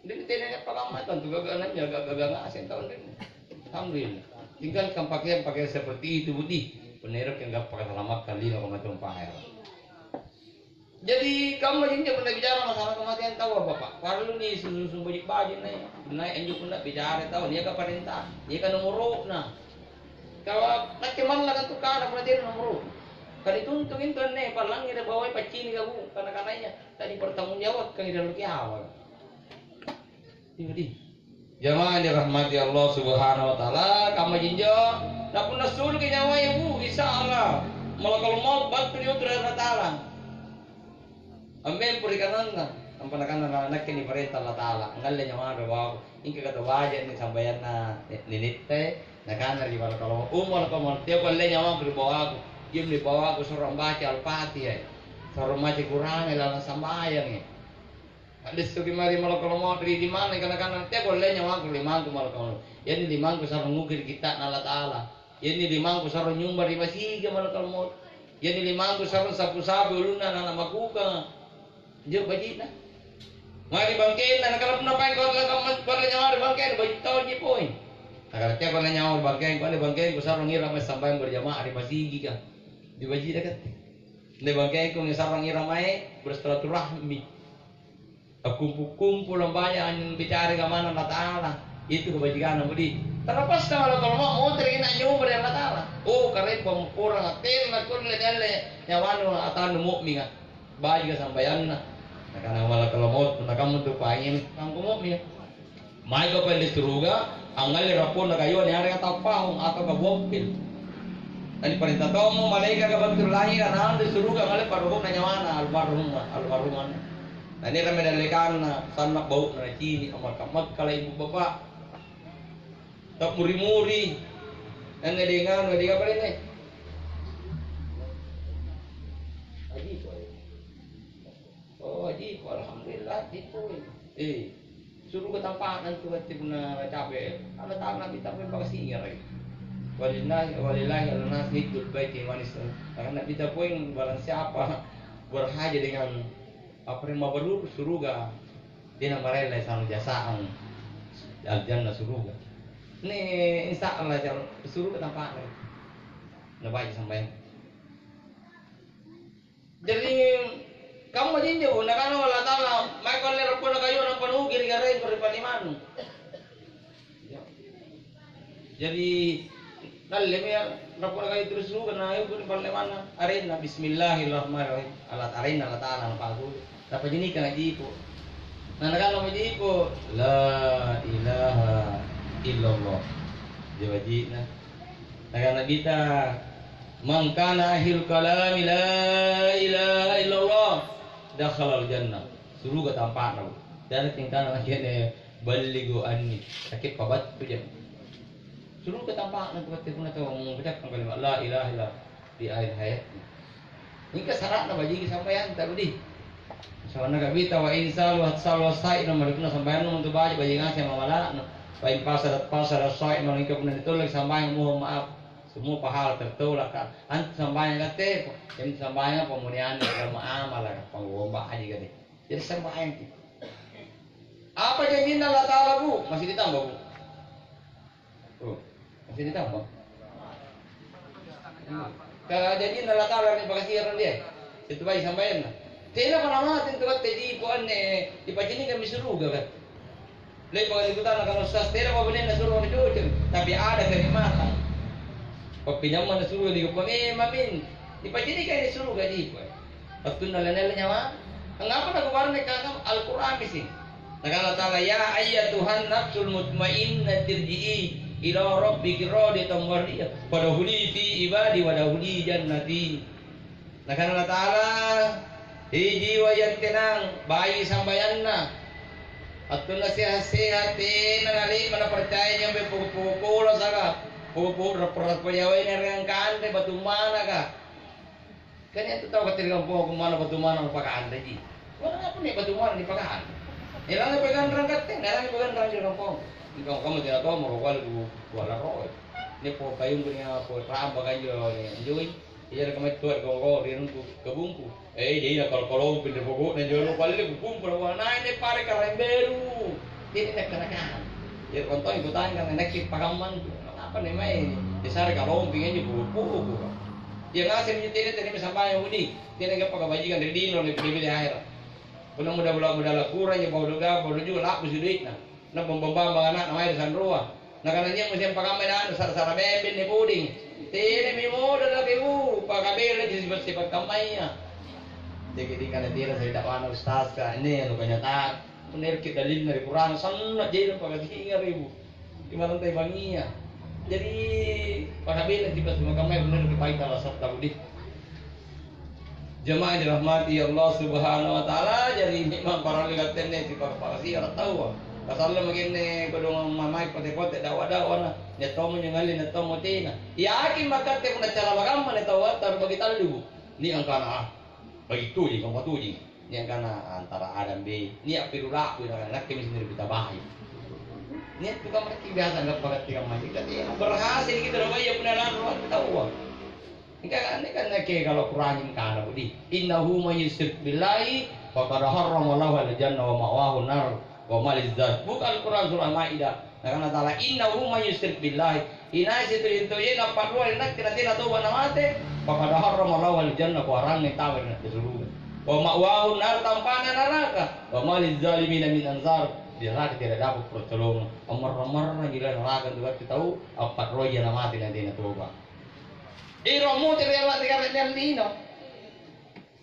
Jadi tena pakamma tantu gaga nanya, gaga ngaseng tau anrinni. Alhamdulillah. Tinggalkan pakaian-pakaian seperti itu, Budi. Punna eroki anggappa kasalamakang lino kamma tumpae. Jadi kamma jinjo punna bicara masalah kematian tau, Bapak. Paralluni susu-susu baji'-baji' nai. Punna anjo punna bicara tau, niaka parenta, niaka nomoro'na. Kala nakke mallaka antu kana punna tena nomoro. Kanituntung intu anne pallangngere bawai paccinika, Bu, kana-kanaya tanipertanggung jawabkangi ri allo kiamanga. Iya, di. Jamaah yang dirahmati Allah Subhanahu wa Ta'ala, kamma jinjo, na punna suluki nyawaya, Bu, insya Allah, malakal maut battu ri Allata'ala. Ammempo ri kananna, nampa nakana, "Na-, nakke niparenta Allata'ala, angngalle nyawana ri bawaku." Ingka kata baja ni sambayanna ni-, ninitte, nakana ri malakal maut, "O malakal maut, teako alle nyawaku ri bawaku. Iami ri bawaku suro ambaca Al-Fatihah, suro maca Qur'an lalang sambayangi." A'lissuki mae ri malakal maut ri limana, kana-kana, "Teako alle nyawaku ri limangku malakal maut. Iami limangku sarro nguki ri kitta'na Allata'ala. Iami limangku sarro nyumba ri masigi malakal maut. Iami limangku sarro sapu-sapu ulunna ana'-ana' makukanga." Injo baji'na. Mae ri bangkenna, nakana punna paeng kualle kamma, kualle nyawa ri bangkenna, baji' tonji poi. Nakana, "Teako alle nyawa ri bangkengku, anne bangkengku sarro ngira mae sambayang berjamaah ri masigika." Injo baji'na katte. Anne bangkengku ngisarro ngira mae bersilaturahmi. Akkumpul-kumpul lambayang anjing bicara kammana Allata'ala. Itu kebajikanna mudi. Terlepas sama Allata'ala, mau motere' na nyumba ri Allata'ala. Oh, karepa mupurang, tena kulle nialle nyawanu atannu mu'minga. Bajika sambayanna. Nakana malakal maut, punna kamma tu paengi, kamma mu'minga. Maeko pale ri suruga, angngalle rapponna kayua niareka tappahung atauka boppil. Naniparenta tommo malaekaka battu ri langika naung ri suruga angngalle parokko'na nyawana almarhumma, almarhumanna. Nanierang mae dallekanna, sanna' bau'na nacini', ammakka-makkala ibu bapa'. Ta'muri-muri. Anne denganu, deng apa rene? Haji, boy. Oh, jiku, alhamdulillah, jiku. Eh, suruga tampa'na tu hati punna cabe. Allata'ala Nabbita poeng pakasingara. Walillahi, walillahi ala nasi hijjul baiti man istata-, karena Nabbita poeng barang siapa berhaja dengan apa yang mabrur suruga, dia namaraila sama jasaan aljanna suruga. Ni insya Allah suruga tampa'na. Nabaca sampai. Jari, kamma jinjo, nakana Allata'ala, "Maeko alle rappona kayua nampa nuuki ri karaengku ri pa'limanu." Jari, nallemi rappona kayu terus suruga, na yukuri pa'limanna, arenna, "Bismillahirrahmanirrahim." Alla-, arenna Allata'ala napakuli. Napajinikanga jipo. Na nakana majipo, "La ilaha illallah." Jawaji'na. Nakana Nabbita, "Man kana akhir kalami la ilaha illallah, dakhalal jannah." Suruga tampa'na, Bu. Jari tingkana nakkene, "Ballighu anni." Sakit pabattu jam. Suruga tampa'na tu katte punna tau mengucapkan kalimat la ilaha illallah di akhir hayatnya. Mingka sara'na bajiki sambayanta, Budi. Sabanna kabita, wa in salu, salu sa'i, nomor punna sambayang untu baji, baji ngaseng mamala'nu. Wa in pasadat, pasadat sa'i, mingka punna nitollaki sambayang, mohon maaf. Semua pahala tertolak, Kak. Antu sambayang katte, yang sambayang pemuliaan agama amalaka, panggombang aji kate. Jadi sambayang ki. Apa janjinna Allah Ta'ala, Bu? Masih ditambah, Bu? Oh, masih ditambah? Ka janjinna Allah Ta'ala ri pakasiarang dia. Situ baji sambayanna. Tenapa namate antu katte dipo anne, dipaciniki ri suruga, kan? Le'baka nikutana, "Kalau Ustaz, tenapa bene nasuro ri Jojeng, tapi ada kenikmatan." Pappinamma nasuro ri Jojeng, eh, mamin, dipaciniki ri suruga dipo. Wattunna lele nyawa, angngapa nakubareng kata Al-Qur'an misi? Nakana Ta'ala, "Ya ayyatuhan nafsul mutmainnah, irji'i ila rabbiki radiyatan mardiyah, fadkhuli fi ibadi wadkhuli jannati." Nakana Ta'ala, "He jiwa yang tenang, baji sambayanna. Wattunna sehat-sehat, tena nale'ba napercaya nyambe poko-poko kolasaka, poko-poko rappa-rappa jawaina ri angkanre batu manaka." Kan itu tau katte ri kampongku, mana batu mana napakanreji. Mana apa nih batu mana dipakanre? Elangi paganrang katte, elangi paganrang ri kampongku. Engkau kamu tidak tahu mau kuali ku kuala roe. Ini po payung punya po ramba kanjo ni anjoi. Iya, kamai tua kongko ri anungku, kebungku. Eh, jadi na kolo-kolo pintu pokokna jolo palle kukumpul, wah, naik deh pare karaeng beru. Jadi nak kanakan. Ya, kontong ikutang kan naik pakamman. Apa nih mai? Disare kalomping aja pokok-pokok. Ya ngaseng tene tene sampai uni. Tene gappa kabajikan ri lino, ri pile-pile ahera. Punna muda-muda, muda lakurang ya, pau doga, pau juga labu siduitna. Na bombang-bambang ana'na mae ri sanroa. Nakana, "Nia' musti ampakamma ina'nu, sara-sara bembeng ni puding." Tenami modala kewu, pakabela ji sipa'-sipa' kammaya. Jadi, di kana tira saya dakwana ustaz ka, ini anu kenyataan. Punna eroki dalilna ri Qur'an, sanna' jadi pakasingara ibu. Di malantai bangia. Jadi, pakabela sipa'-sipa' kammaya, punna eroki paita lasatta budi. Jamaah yang dirahmati Allah Subhanahu wa Ta'ala, jari memang parallu kattenne sipaka-pakasiara taua. Kasallo makinne kodong mamai pote-pote dawa-dawana, nia' tommo njo ngalle, nia' tommo tena. Yakin makatte punna cara bagamma ni taua, taru bagi tallu, Bu. Nia' angkana, ah, bagi tuji, kamma tuji. Nia' angkana antara Adam be, nia' piru la'bu, nakana nakke misi nirupita bahi. Nia' tu kamma nakke biasa anggappa katte kamma. Kita berhasil kita, Bapak, ya, punna lanro taua. Engka kan, kan nakke kalau Qur'an engkana budi, "Innahu may yusyrik billahi faqad harramallahu alal jannah wa ma'wahu nar wa ma lizzal." Bukan Qur'an surah Maidah. Nakana Ta'ala, "Innahu may yusyrik billahi." Inai sitojeng-tojenna pa'ruai nakke natena toba namate, faqad harramallahu alal jannah, kuharangngi tama ri nakke suruga. "Wa ma'wahu nar," tampana naraka. "Wa ma lizzalimina min ansar." Di neraka tidak dapat pertolongan. Ammarrang-marrang gila neraka untuk tau appa'ruai namate natena toba. Iro muti ri Alla'binere ri lino.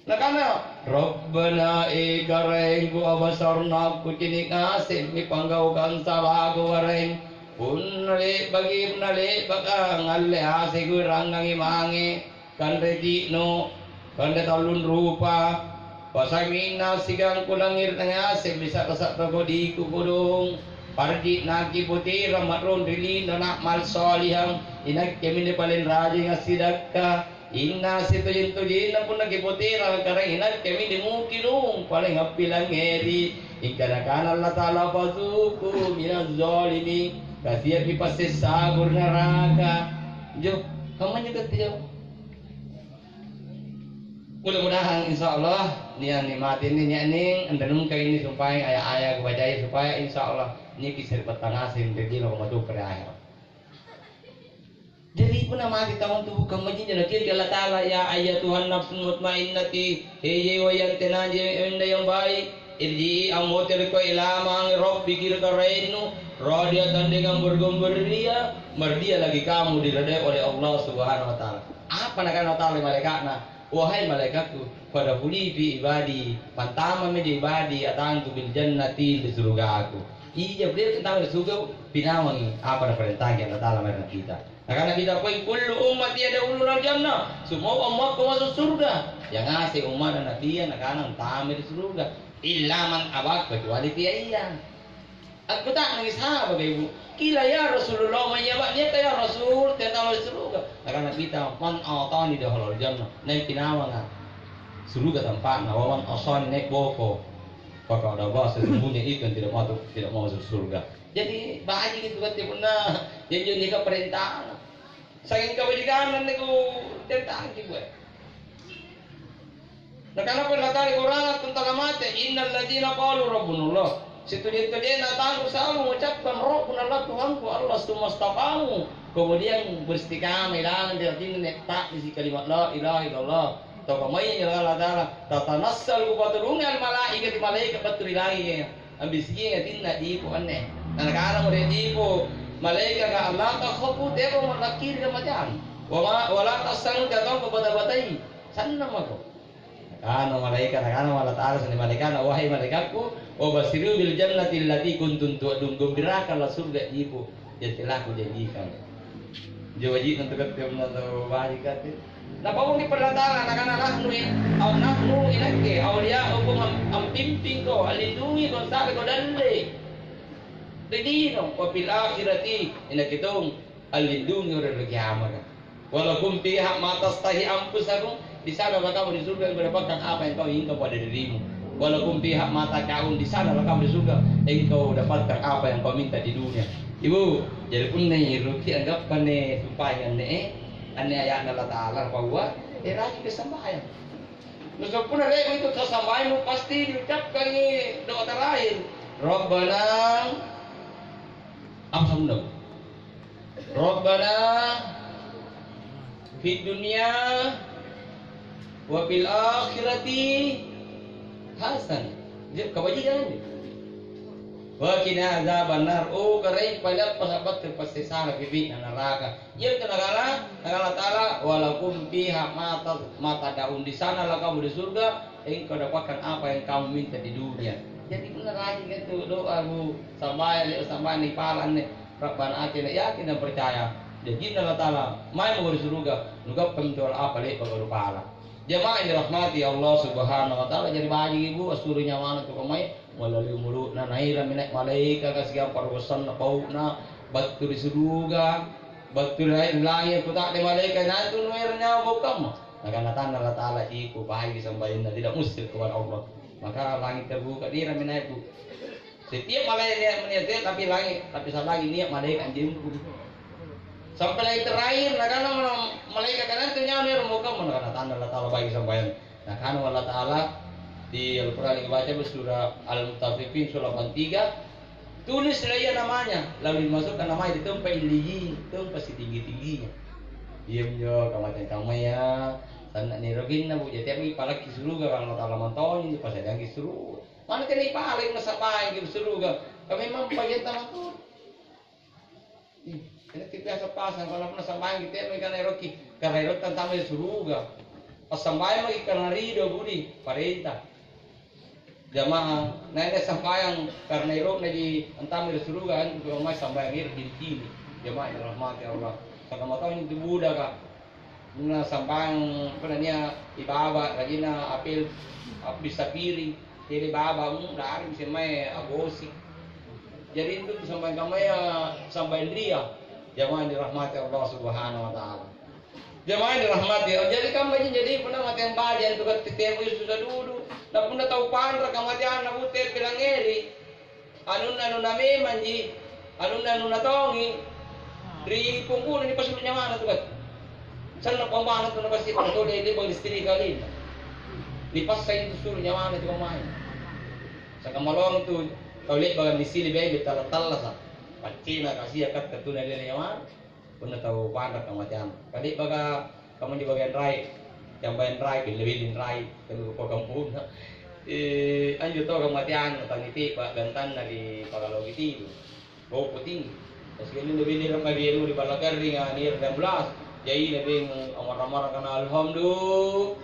Nakana, "Rabbana, e Karaengku, abasarna, kucini' ngasemmi panggaukang salaku, Karaeng. Punna le'baki, punna le'baka ngalle aseku, rangngangi mange kanre ci'no, kanre tallung rupa. Pasaminna sigang kulangngere' ngasemmi sa'ra-sa'ra kodiku kodong. Parji' nakipoterang ma'rung ri lino na'mal shalihang, inakke minne paling rajing assidakka. Inna sitojeng-tojenna punna kipoterang, Karaeng, inakke minne mukinung paling appilangngeri. Ingka Nakana Allata'ala, fadzuqu minaz zalimin, kasia'mi passessaku ri naraka." Jo, kammanjo katte, Jo. Mudah-mudahan insya Allah nia' nikmati ini, nia' ning anrenungkai ini, sumpaeng aya-aya kubacai, supaya insya Allah niki sari'battang ngaseng ri lino, matu pada akhir. Jadi punna mati taua antu bukan majinja, nakiaki Allata'ala, "Ya ayyatuhan nafsul mutmainnati, he jiwa yang tenang, jiwa yang baik, irji'i, ammotereko, ila ma rabbiki, ri Karaennu, radiyatan, dengan bergembira, mardia lagi kamu diridai oleh Allah Subhanahu wa Ta'ala." Apa Nakana Ta'ala ri malaeka'na? "Wahai malaekakku, fadkhuli fi ibadi, pantamami di ibadi, atangku, fil jannati, ri surugaku." Ija, pada antama ri suruga, pinawangi apa naparentangki Allata'ala mae ri kita. Nakana kita, "Qul kullu ummati yadkhulunal jannah," semua ummatku masuk surga. Yang ngaseng ummatna Nabia Nakana antama ri suruga. "Illa man aba," kecuali pia ia. Akkuta'nangi sahabaka, Ibu, "Qila ya Rasulullah, man ya'ba, niaka ya Rasul tena tau ri suruga?" Nakana kita, "Man ata'ani dakhalal jannah." Nai pinawanga suruga tampa'na, "Wa man asani," nai boko. Maka ada bahasa sesungguhnya itu yang tidak masuk, tidak mau masuk surga. Jadi, baji' itu katte punna janji-janji ka parentana. Sanging kabajikanna anne kucaritakki, boe. Nakanapa Allata'ala ri Qur'ana tentang mate, "Innal ladzina qalu rabbunallah." Situji-tujianna tau selalu mengucapkan, "Rabbunallah, Tuhanku Allah, tsumma istaqamu." Kemudian beristiqamah ilalang ri atinna, ta'nisi kalimat la ilaha illallah. Tau kammaya anjo Allata'ala, "Tatanazzalu," kupatturungi al malaikati, malaeka battu ri langika. Ambisikiangi atinna ibu anne. Na nakanamo ri ibu malaekaka, "La takhafu, teako mallakkiri kamateang. Wa ma, wa la tahzanu, teako bata-batai. Sannang mako." Nakana malaeka, nakana Allata'ala ri malaekana, "Wahai malaekakku, wa basyirhu bil jannati allati kuntum tu'adun, gembirakanlah surga ibu yang telah kujanjikan." Injo baji'na tu katte punna tau baji' katte. Napaumi Allata'ala nakana, "Nahnu in-, au nahnu inakke, auliya'ukum am-, ampimpingko, allindungiko, ansareko dalle ri lino, wa fil akhirati, inakke tong allindungi ri kiamaka. Walakum fiha ma tastahi anfusakum, di sana makamu di surga mendapatkan apa yang kau inginkan pada dirimu. Walakum fiha ma tad'un, di sana makamu di surga engkau dapatkan apa yang kau minta di dunia." Ibu, jari punna iruki anggappa anne sumpaeng anne, eh, anne aya'na Allata'ala, bahwa, eh, rajin ke sambayang. Nusempuna le'ba itu tasambayangmu pasti diucapkangi doa terakhir. Rabbana, apa sabunna? Rabbana fid dunya wa fil akhirati hasanah. Kabajikan anjo. Wa qina adzabannar. Oh, Karaeng, pale appa sabattu passesana pipi'na naraka. Iantu nakana, nakana Ta'ala, "Walakum fiha ma ta-, ma tad'un," di sana lakamu di surga, engkau dapatkan apa yang kamu minta di dunia. Jadi punna rajin itu doa, Bu, sambayang, sambayang nipala anne, Rabbana atina, yakin dan percaya. Janjinna Allata'ala, mae mako ri suruga, nugappa mintu apa le'baka nupala. Jamaah yang dirahmati Allah Subhanahu wa Ta'ala, jari baji' ibu assuru nyawana tu kamai, melalui mulutna, nairami nai' malaeka kasiang parubassanna bau'na, battu ri suruga, battu ri langi' kuta'de malaeka, natu nuerang nyawa bau kamma. Nakana tanna Allata'ala, "Iko, baji' sambayanna, tidak musyrik kepada Allah." Maka langi' terbuka, nairami nai' bu. Setiap malaeka nia', nia', tapi langi', tapi salangi nia' malaeka anjempu. Sampai langi' terakhir, nakana malaeka, "Kanantu nyawa ero mokang?" Nakana tanna Allata'ala, "Baji' sambayang." Nakana Allata'ala di Al-Quran yang baca, surah Al-Mutaffifin, surah delapan tiga, "Tulislah ia namanya, lalu dimasukkan namanya di tempat illiyin, tempat setinggi-tingginya." Iyaminjo kamateang kammaya, sanna' niroginna, bu, jatiammi palakki suruga, karena Allata'ala mantongi, dipasadiangki suruga. Mana tena ipalai nasaba' baji' suruga, ka memang bagian tamakkua. Ih, tena tu biasa pasang, kalau pernah sambayang kita, mereka naeroki, karena ero tantama di suruga. Pas sambayang lagi karena ridho, budi, parenta. Jamaah, naik sambayang karena ero lagi antama di suruga, kan, untuk mai sambayang ero di sini. Jamaah yang rahmati Allah. Saka matau itu buda, Kak. Punna sambayang, punna nia' ibaba, rajinna apel, abbissa piring, tele baba, mu, lari misse mae agosi. Jadi, intu tu sambayang kammaya, sambayang ria, jamang dirahmati Allah Subhanahu wa Ta'ala. Jamang dirahmati Allah. Jadi, kammaji, jadi, punna mateang baja, intu katte temo susah dudu. Na punna tau panra kamateanna, bu, te pilangngeri. Anunna anunna memanji, anunna anunna tongi, ri pungkuna nipasulu nyawana tu battu. Sanna pambana tu napasi pada tole le'bang listiri kalinna. Nipassai tu sulu nyawana tu kammae. Saka malong tu tau le'banga nisili bebe talla-tallasa. Paccina kasia katta tu nalele nyawana. Punna tau panra kamateang. Kale'baka kamunjo bageang rai, cambayang rai, belle-belleng rai, telu rupa kamponna. Eh, anjo tau kamateang, tangiti'ba gantanna ri pakaloki tidu. Bau puting. Terus ini lebih ri anu ri balla garringa, ni ri dua belas. Jaina beng ammarang-marang kana alhamdulillah.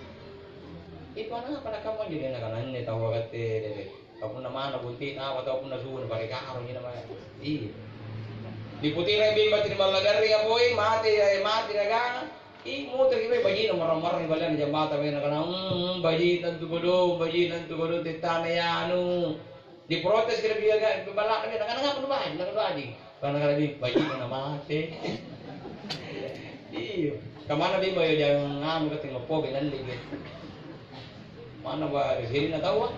Itu anapa nakamma anjo dia nakana anne tau agatte dede. Ka punna manna bunti'na apa tau punna subuh naparekaro ji namaya. Iya. Niputerai bemba ri balla garringa poi, mate, eh, mate nagang. Ih, mutereki mae bajina marrang-marrang ri ballana jambatang mae nakana, "Hmm, baji tantu kodong, baji tantu kodong tettana ya anu." Diprotes kira biaga ballana nakana, "Ngapa nu baji?" Nakana, "Baji." Karena kala bajina namate. Iya. Kamana bemba yo jang anu katte ngopoke lalle gitu. Manna ba ri sirina taua,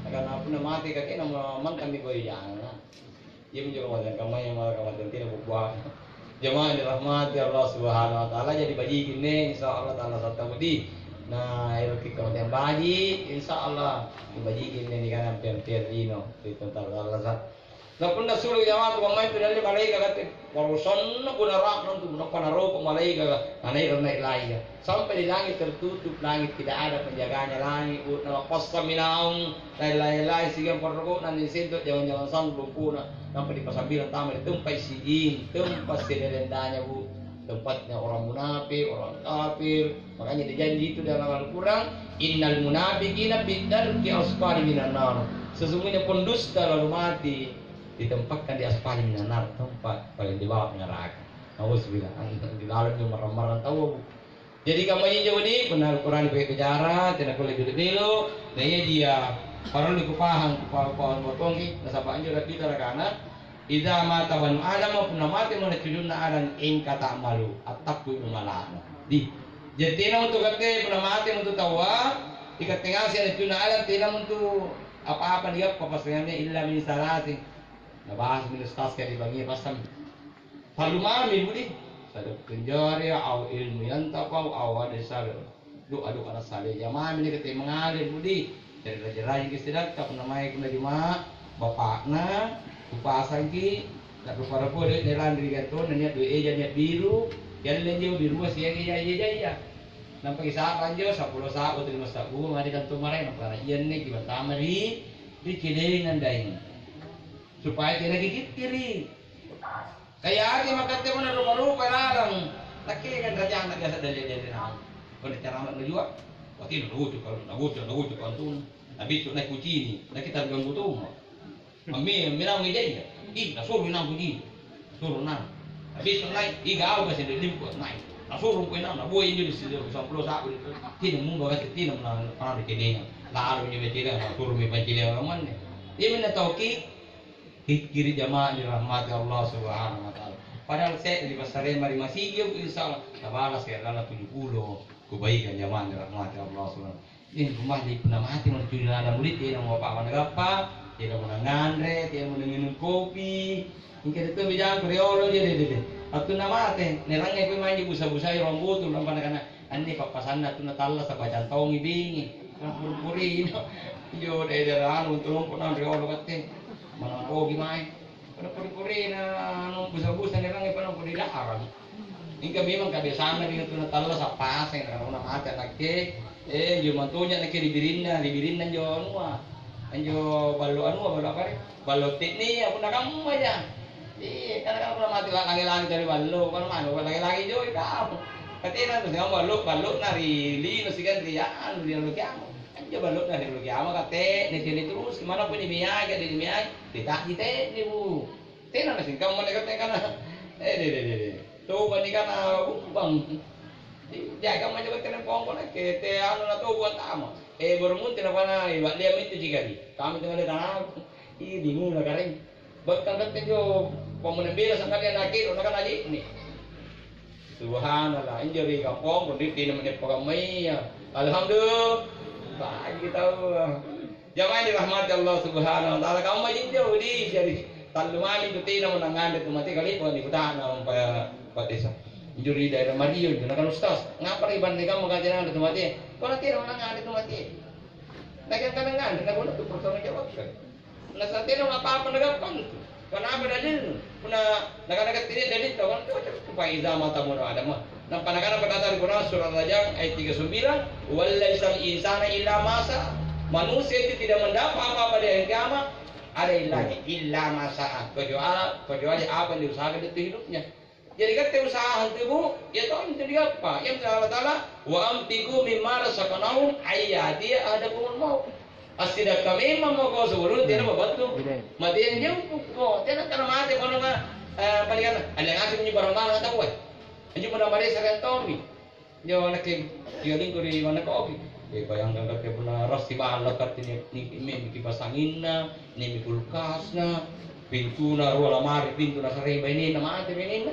nakana punna mate kakena ma-, mantang niboyanga. Iyaminjo kamateang kammaya maka kamateang tena bua-buana. Jamaah dirahmati Allah Subhanahu wa Ta'ala, jadi bajikinne, insya Allah ta'ala sattau di. Nah, ero' kita yang baji, insya Allah bajikinne nikana pian-pian lino, itu ta'ala sa. Na punna sulu' jamaah tu pammae tu dalle malaeka kate, barusanna punna ra'na tu, punna panaropa malaeka, na naik-naik laya. Sampai di langit tertutup, langit tidak ada penjaganya langit, bu, na passami naung, lain-lain sigang parroko'na ni sento jangan-jangan sang lumpuna, nampa dipasambilang tama di tempat sijing, tempat selerendanya, bu, tempatnya orang munafik, orang kafir. Makanya dijanji itu dalam Al-Quran, "Innal munafiqina fid darki asfali minan nar." Sesungguhnya pendusta lalu mati ditempatkan di asfali minan nar, tempat paling di bawah neraka. Nauzubillah, di dalam yang marang-marang tahu. Jadi kamma injo di punna Al-Quran dipakai bicara, tena kulle belo-belo, na iya dia parallu kupahang, kupahang, kupahang botongi, nasaba anjo Nabi tarakana, "Idza mata banu Adam, punna mate mana cucunna Adam, ingkata amalu, attappu mala'na." Di, jadi tena untuk katte punna mate untuk tawa, ikatte ngasih ada cucunna Adam, tena untuk apa-apa dia apa pasangannya illa min salasi. Nabahas min ustaz kayak di bangi pasang. Parallu mami budi, sadaqatin jariyah, au ilmu yantafa'u, au waladin shalih. Doa-doa anak saleh. Jamami nih kete mengalir budi. Dari raja-raja ke sedekah, punna mae punna Juma', bapakna, kupasangki, tak kupara pole nih lanri gantona, niat dua eja, niat biru, jalle injo biru siang iya iya iya. Nampa kisa'ba injo, seppulo sa'bu, terima sa'bu, mari kantu maraeng, nampa ianne kibatama ri, ri kedengan daeng. Supaya tena kikikkiri. Kayaki makatte punna rupa-rupa lalang. Nakke kan rajana biasa dalle-dalle naung. Punna carana najua, wati nagucu kalau nagucu, nagucu kalau tuh. Nabisu naik kucini, na kita ganggu tuh. Mami, minang ejaya. Ih, nasuru inang kucini. Suru nang. Nabisu naik, ih gau kasih limpu naik. Nasuru ku inang, nabuai injo di situ, sampulo sa'bu. Tina mumba kate tina na panadu kedenga. Lalu injo betila, nasuru mi pancileng manne. Iya minna tauki. Kikkiri jamaah dirahmati Allah Subhanahu wa Ta'ala. Padahal saya di pasarema ri masigi, insya Allah, tabala saya adalah tujuh puluh kebaikan jamaah dirahmati Allah Subhanahu wa Ta'ala. Ini rumah di punna mati, mau cuci nada murid, dia mau apa mana gappa, dia mau nganre, dia mau minum kopi. Mungkin itu bijang riolo dia, dia, dia. Waktu na mate, nerangai pemain busa-busai rombutu, nampa nakana, Anne pappasanna tu natallasa bajang tongi bingi. Puri-purino. Injo daerah anu untu lompo nang riolo katte. Manang pogi mae. Pada puri-purina anu busa-busa nirangi pada pudi daharang. Mingka memang kabiasanna ri tu natallasa paseng karena mate nakke. Eh, injo mantonya nakke ri birinna, ri birinna injo anua. Injo ballo anua, ballo apa re? Ballo teknia punna kammaja. Iya, karena kalau mati langi-langi dari ballo, kalau mana langi-langi joi kau. Katena tu siang ballo, ballo na ri lino sikan ri anu, ri anu kiamo. Anjo ballo na ri anu kiamo kate, ni sini terus, mana pun dimiai, jadi dimiai, ditaji te ni bu. Tena na singkang mana kate kana. Eh, deh, deh, deh, deh. Coba ni kana umbang. Jaga maja kate pongko na kete anu na to buat tama. Eh, borong munte na pana, eh, bak dia mitu jikari. Kami tengah dia tanah. Ih, bingung na kareng. Bekkang katte injo pammenang bela sangkali anakero nakana je'ne'. Subhanallah, injo ri kampongku ri tena meneppa kammaya. Alhamdulillah. Baji tau. Jamaah dirahmati Allah Subhanahu wa Ta'ala, kamma injo di jari tallu mami tu tena menang nganre tu mate kale'baka ni kutana pa, pa desa. Injo ri daerah Mario injo nakana ustaz, ngapa ri banne kamma katenang tu mate? Kona tena menang nganre tu mate. Nagang kanang nganre na kona tu pertanggung jawabkan. Nasatena apa-apa nagappang tu. Kanapa dalilnu? Punna nakana katte nia dalil tau kan cocok tu fa iza mata ibnu Adam. Nampa nakana pada tadi Quran surah Rajang ayat tiga sembilan, "Wa laisal insana illa ma sa'a." Manusia itu tidak mendapat apa-apa di hari kiamat, ada yang lagi illa ma sa'a, kecuali kecuali apa yang diusahakan itu hidupnya. Jadi katte usaha antu bu, ya tau antu diappa. Yang Allah Ta'ala, "Wa anfiqu mimma razaqnakum ay ya'tiya ahadakumul maut." Assidakka memang mako sebelum tena mabattu. Mate yang jempukko, tena tena mate kono ma, eh, palingan ada ngasih punya barang-barang tau eh. Anjo pada mare sareng tommi. Injo nakke kiolingku ri manna kopi. Eh, bayangkan katte punna rassi balla katte ni, ni, ni, ni kipas anginna, ni, ni kulkasna, pintuna rua lamari, pintu nasarei bainenna, mate bainenna.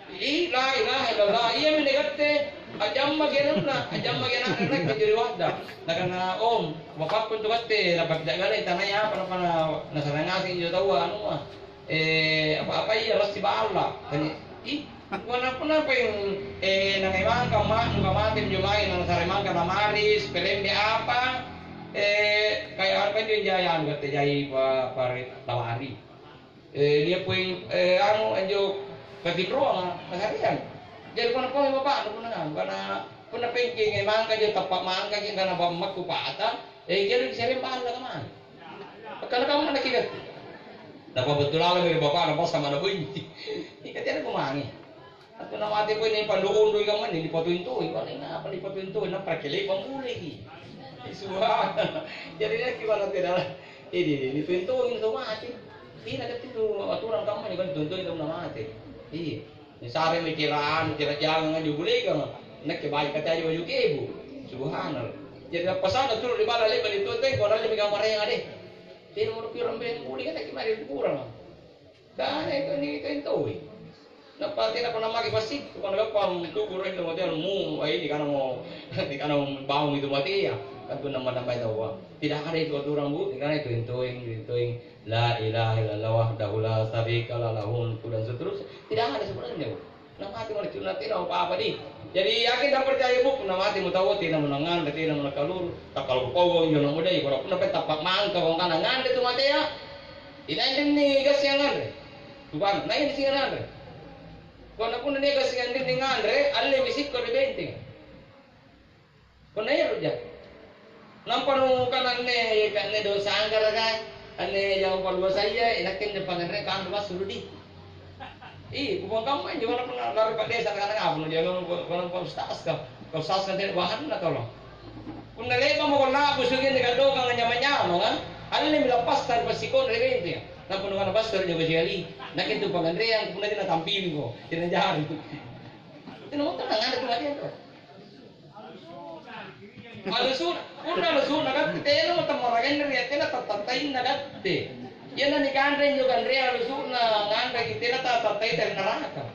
Ih, la ilaha illallah, iya mi katte, ajammaki anunna, ajammaki anakna nakke jadi wadda. Nakana, "Om, bapakku intu katte, napakkijagalai tanaya apa, apa na, nasarang ngaseng injo taua anua." Eh, apa-apa iya rassi balla. Tani, Ih, punna-punna peng, eh, nangai mangka ma-, muka mate injo mae, nasare mangka namaris, pelembe apa, eh, kaya apa injo jai anu, kate jai pa-, pare-, lawari. Eh, dia peng, eh, anu, anjo katinroanga, nasariang. Jari punna pong bapakna, punna anu, karena punna pengking, eh, mangka je tappa mangka ki, karena bammakku pata, eh, jari kisareng balla kamana? Akkana kamma nakiga. Napabattu lalami ri bapa'na, pas samana bunyi. Ika tiada kumangi. Atau namate poi ni pando'ondoi kamma ni, nipatointoi. Wah, nengapa nipatointoi? Nappa kele'bang muleki. Subhanallah. Jadi, nakke bala tena. Ini, ini, nipatointoi, ini tau mate. Ina kati tu aturan kamma ni, kan tointoi tau namate. Iya. Nisaremi kira anu, kira jangang anjo bulegang. Nakke baji kataji baju kebu. Subhanallah. Jadi, nappasana turu ri balla le'ba' nituntui, kua nallemi kamma reanga deh. Tena moro kira mbe bule kan nakke mari ri kuburanga. Kana itu ni itu entoi. Nappa tena pernah make pasti, pernah gappang kubur itu mate mu, ai di kana mo, di kana mo bangun itu mate ya. Kan tu nama-namai taua. Tidak ada itu aturan, Bu. Di kana itu entoi, entoi. La ilaha illallah wahdahu la syarikalah, lahul mulku dan seterusnya. Tidak ada sebenarnya, Bu. Namate maraeng tena apa-apa di. Jadi yakin dan percaya, Bu, namate mutawa tena menangan, tena menakalur. Tak kalau kau wong jono mudai, kalau pun dapat tapak mangka wong kana nganre tu matea. Inainni gassing nganre. Tuan, nainni sing nganre. Kalau pun dia gassing nganre, alle misikko di benteng. Punna ero'ja. Nampa nukana anne, anne daung sanggaraka, anne jama palluasaya, inakke anjo panganre kanre massulu di. Ih, kupauang kamma injo, punna lari pa desa, nakana apa, nujagang, punna pa ustaz ka. Ka ustaz ka tena bahanna tolo. Punna le'ba' mako la'busuki anne kandokanga nyamang-nyamanga, allemi lappassang ri passikonre benteng. Nampa nukana passoro' jako siali. Nakke tu panganreang, punna tena tampilingko, tena jari. Tena montang nganre tu mate to. Alusu, punna alusu'na katte, tena mo tammaraenna ri attena tattainna katte. Iyanna nikanre injo kanrea alusu'na nganreki tena ta-, tattai ri naraka.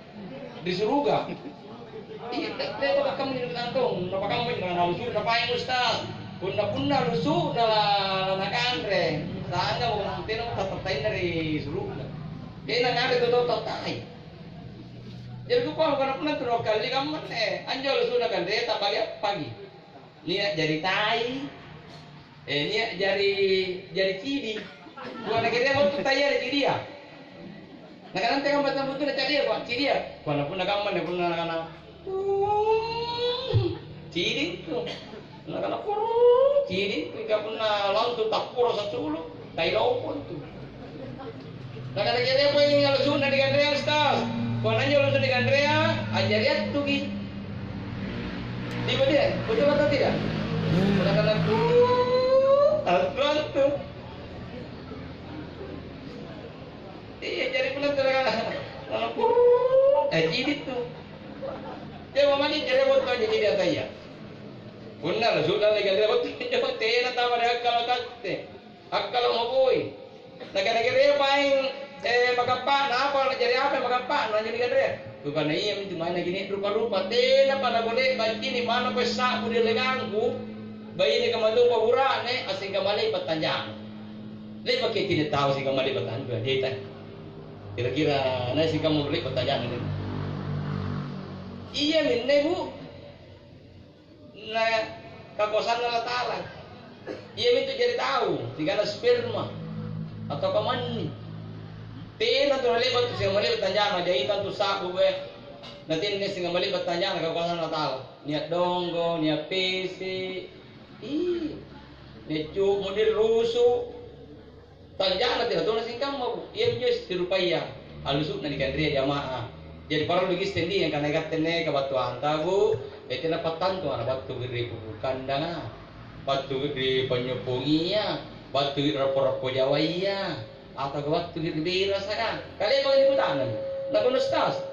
Ri suruga. Iya, te-, te-, pakamma injo kantong, napakamma injo kana alusu'na paeng ustaz. Punna, punna alusu'na la, la nakanre, sangga mo tena mo tattainna ri suruga. Tena kanre tau tattai. Jari kupauang kana punna tunu kalli kammanne, anjo alusu'na kanre tabbali appaki. Nia' jari tai, eh, nia' jari, jari cidi. Kua nakerea wattu taia ri cidia. Nakana antekamma tambutuna cadia, kua cidia. Kua na punna kammanne, punna nakana, "Uu, cidi intu." Nakana, "Purung, cidi, mingka punna lantu tapporo sasulu, tai lompo intu." Nakana, "Jari apa ini alusu'na dikanrea, Ustaz?" Kuana, "Anjo alusu dikanrea, a'jari attuki." Tiba dia, betul atau tidak? Nakana, "Purung, attu, attu." Iya, jari punna nakana, "Purung, eh, cidi intu." Dia mamani jari apa tuh jadi dia tanya. Punna alusu'na nikanrea battu injo tena tama ri akkala katte. Akkala maboi. Nakana-kanarea paeng, eh, makappa'na apa, jari apa makappa'na anjo nikanrea? Kukana, "Iyamintu mae nacini' rupa-rupa, tenapa nakule'ba' cini' manna poe sa'bu ri dallekangku, baine kamatupa bura'ne, assingkamma le'ba' tanja'na." Le'baki cini' tau singkamma le'ba' tanja'na, jeta. Kira-kira na singkamma le'ba' tanja'na. Iyaminne, Bu. Na kakoasanna Allata'ala. Iamintu jari tau, sigala sperma, atau kamanni. Tena tu nale'ba' tu singkamma le'ba' tanja'na, jaitang tu sa'bu bue. Na tena singkamma le'ba' tanja'na kakoasanna Allata'ala. Nia' donggo, nia' pese', ih, nia' cu-, model rusu'. Tanja'na tena tona singkamma, Bu. Iyaminjo sirupaya alusu'na nikanrea jama'ah. Jadi parallu kisseng di angkana ikatte anne kabattuanta, Bu, eh, tena pattantunga na battu ri pupuk kandanga, battu ri panynyoppongia, battu ri rappo-rappo jawaya, atau battu ri berasaka. Kale'baka nikuta'nang. Nakana, "Ustaz,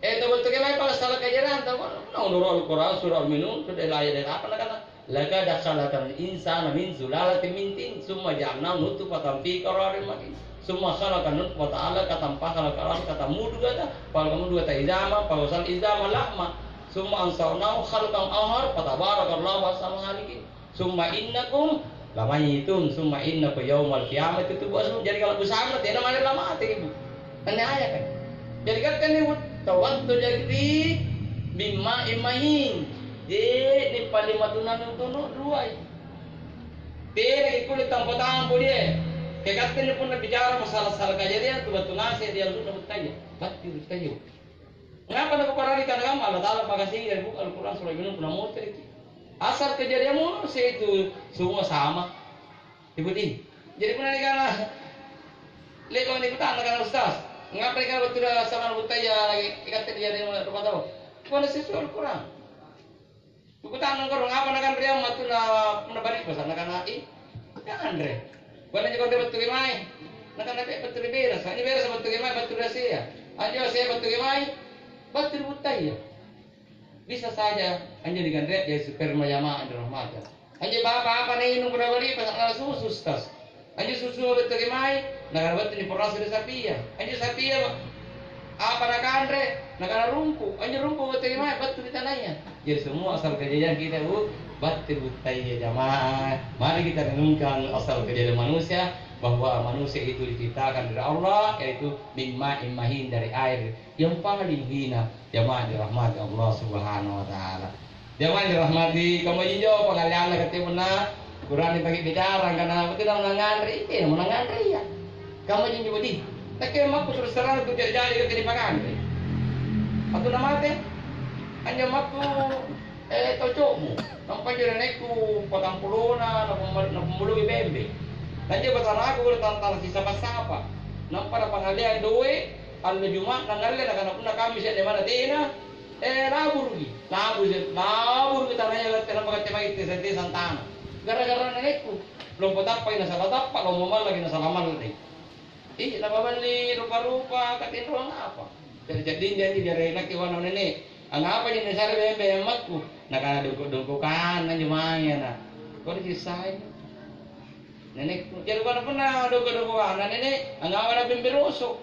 eh, tau battu kemae pala' sala kajarianta?" Naunuru Al-Quran, surah Al-Minun, sudah ayat apa nakana? "Laqad khalaqnal insana min sulalatin min tin, summa ja'alnahu nutfatan fi qararin makin, summa khalaqan nutfata 'alaqatan, fa khalaqal 'alaqata mudghatan, fa khalaqal mudghata idzaman, fa khalaqal idzama lahma, summa ansha'nahu khalqan akhar, fa tabarakallahu ahsanul khaliqin. Summa innakum lamayyitun, summa innakum yaumal qiyamati tub'atsun." Jadi kalau busana tena mane lamate, Ibu. Anne ayaka. Jari katte anne tau wattu jari ri mimma immain. Je'ne paling matunannu tunu ruai. Tenaki kulle tampo-tampo die. Kekatte anne punna bicara masalah-salah kajariang tu battu ngaseng ri allu'na buttaya. Batti buttaya. Ngapa nakuparari kanagama Allata'ala pakasingara ri Al-Quran surah Yunus punna motereki. Asal kejadian manusia itu semua sama. Ibu di. Jadi punna nikana le'baka nikutana kana Ustaz, ngapa nikana battu ri samang buttaya lagi ikatte ri jari rupa tau? Punna sesuai Al-Quran. Kukutana angkoro ngapa nakanreang matuna punna bari'basa nakana i kanre. Punna anjo kanre battu ri mae? Nakana be battu ri berasa. Anjo berasa battu ri mae? Battu ri asea. Anjo asea battu ri mae? Battu ri buttaya. Bisa saja anjo nikanrea jadi sperma jamaah dirahmati. Anjo bapa apa nainung punna bari'basa nakana susu Ustaz. Anjo susua battu ri mae? Nakana battu niporasa ri sapia. Anjo sapia apa nakanre? Nakana rumpu. Anjo rumpu battu ri mae? Battu ri tanaya. Jadi semua asal kejadian kita bu battu ri buttaya jamaah. Mari kita renungkan asal kejadian manusia, bahwa manusia itu diciptakan dari Allah, yaitu mimma immahin, dari air yang paling hina, jamaah dirahmati Allah Subhanahu wa Ta'ala. Jamaah dirahmati, kamma jinjo pangalleanna katte punna kurang dipake bicara, angkana tena mo nanganre, tena mo nanganre iya. Kamma jinjo bodi. Nakke makku terus terang tu jari-jari katte dipakanre. Atau namate? Anjo makku eh, tau co'mo. Nampa anjo nenekku patampulona, napamma-, napammuloi bembe. Nanjo bataraku ri tantang sisapa-sapa. Nampa napangalleang doe', allo Juma'na ngalle, nakana punna Kammisi anne manna tena, eh, laburuki. Labu-, laburuki tanaya latte nampa katte mai tesa-tesang tana. Gara-gara nenekku, lompo tappai nasala tappa, lompo mallaki nasala mallaki. Ih, napaballi rupa-rupa katinroang apa? Jadi ja'dinja anjo jari nakke wana nene'. Angapaji nisare bembe ammakku? Nakana dongko'-dongkokanna anjo mange ana'. Kodi kissai? Nenekku. Jari wana punna dongko'-dongkokanna nene', angapa na bembe roso'?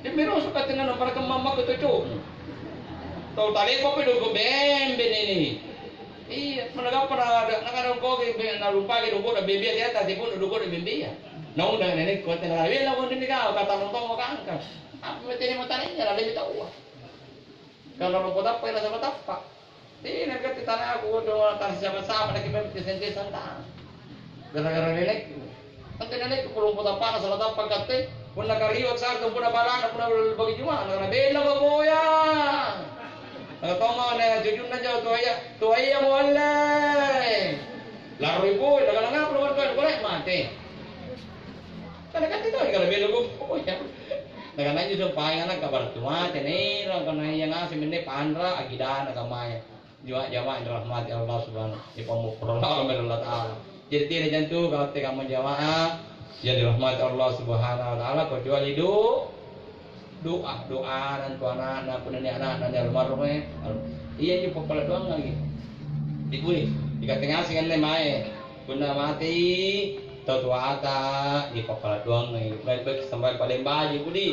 Bembe roso' katinna nampara kemmammakku to co'mo. Tau tale'bapi dongko' bembe nene'. Iya, punna gappa na, nakana dongkoki be-, nalumpaki dongko'na bembea ri atas, sipunna dongko'na bembea. Naundang nenekku, tena lawella konrimi kau, kata nonton mo kangka. Apa meteni mo tanaya, lalemi taua. Kalau lompo tappa, nasaba tappa. Tena gatti tanaku, kodong tana siapa-siapa, nakke memang teseng-teseng tana. Gara-gara nenekku. Antu nenekku pulung kota panas, sala tappa katte. Punna kariwa sarto, punna balana, punna bagi juma, nakana bella bokoya. Nakana tommo ne jujunna jauh tuaya, tuaya mo alle. Laroi boy, nakana ngapa lu tuaya, boleh mate. Kana katte to, kana bella bokoya. Nakana anjo sumpaeng ana' kabara' tu mate, naerang kana iya ngaseng menne panra, agidana kamaya. Jama-, jamaah yang dirahmati Allah Subhanahu, nipammoporo laleng ri Allata'ala. Jadi, tena jantu katte kamma jamaah yang dirahmati Allah Subhanahu wa Ta'ala, kecuali do-, doa, doa nantu ana'na, punna nia' ana'na nia' almarhum, eh, al-, iya anjo pappala' doangangi. Dikui, ikatte ngaseng anne mae, punna matei tau toata, dipappala' doangangi. Baik-baik sampai paling baji' pudi.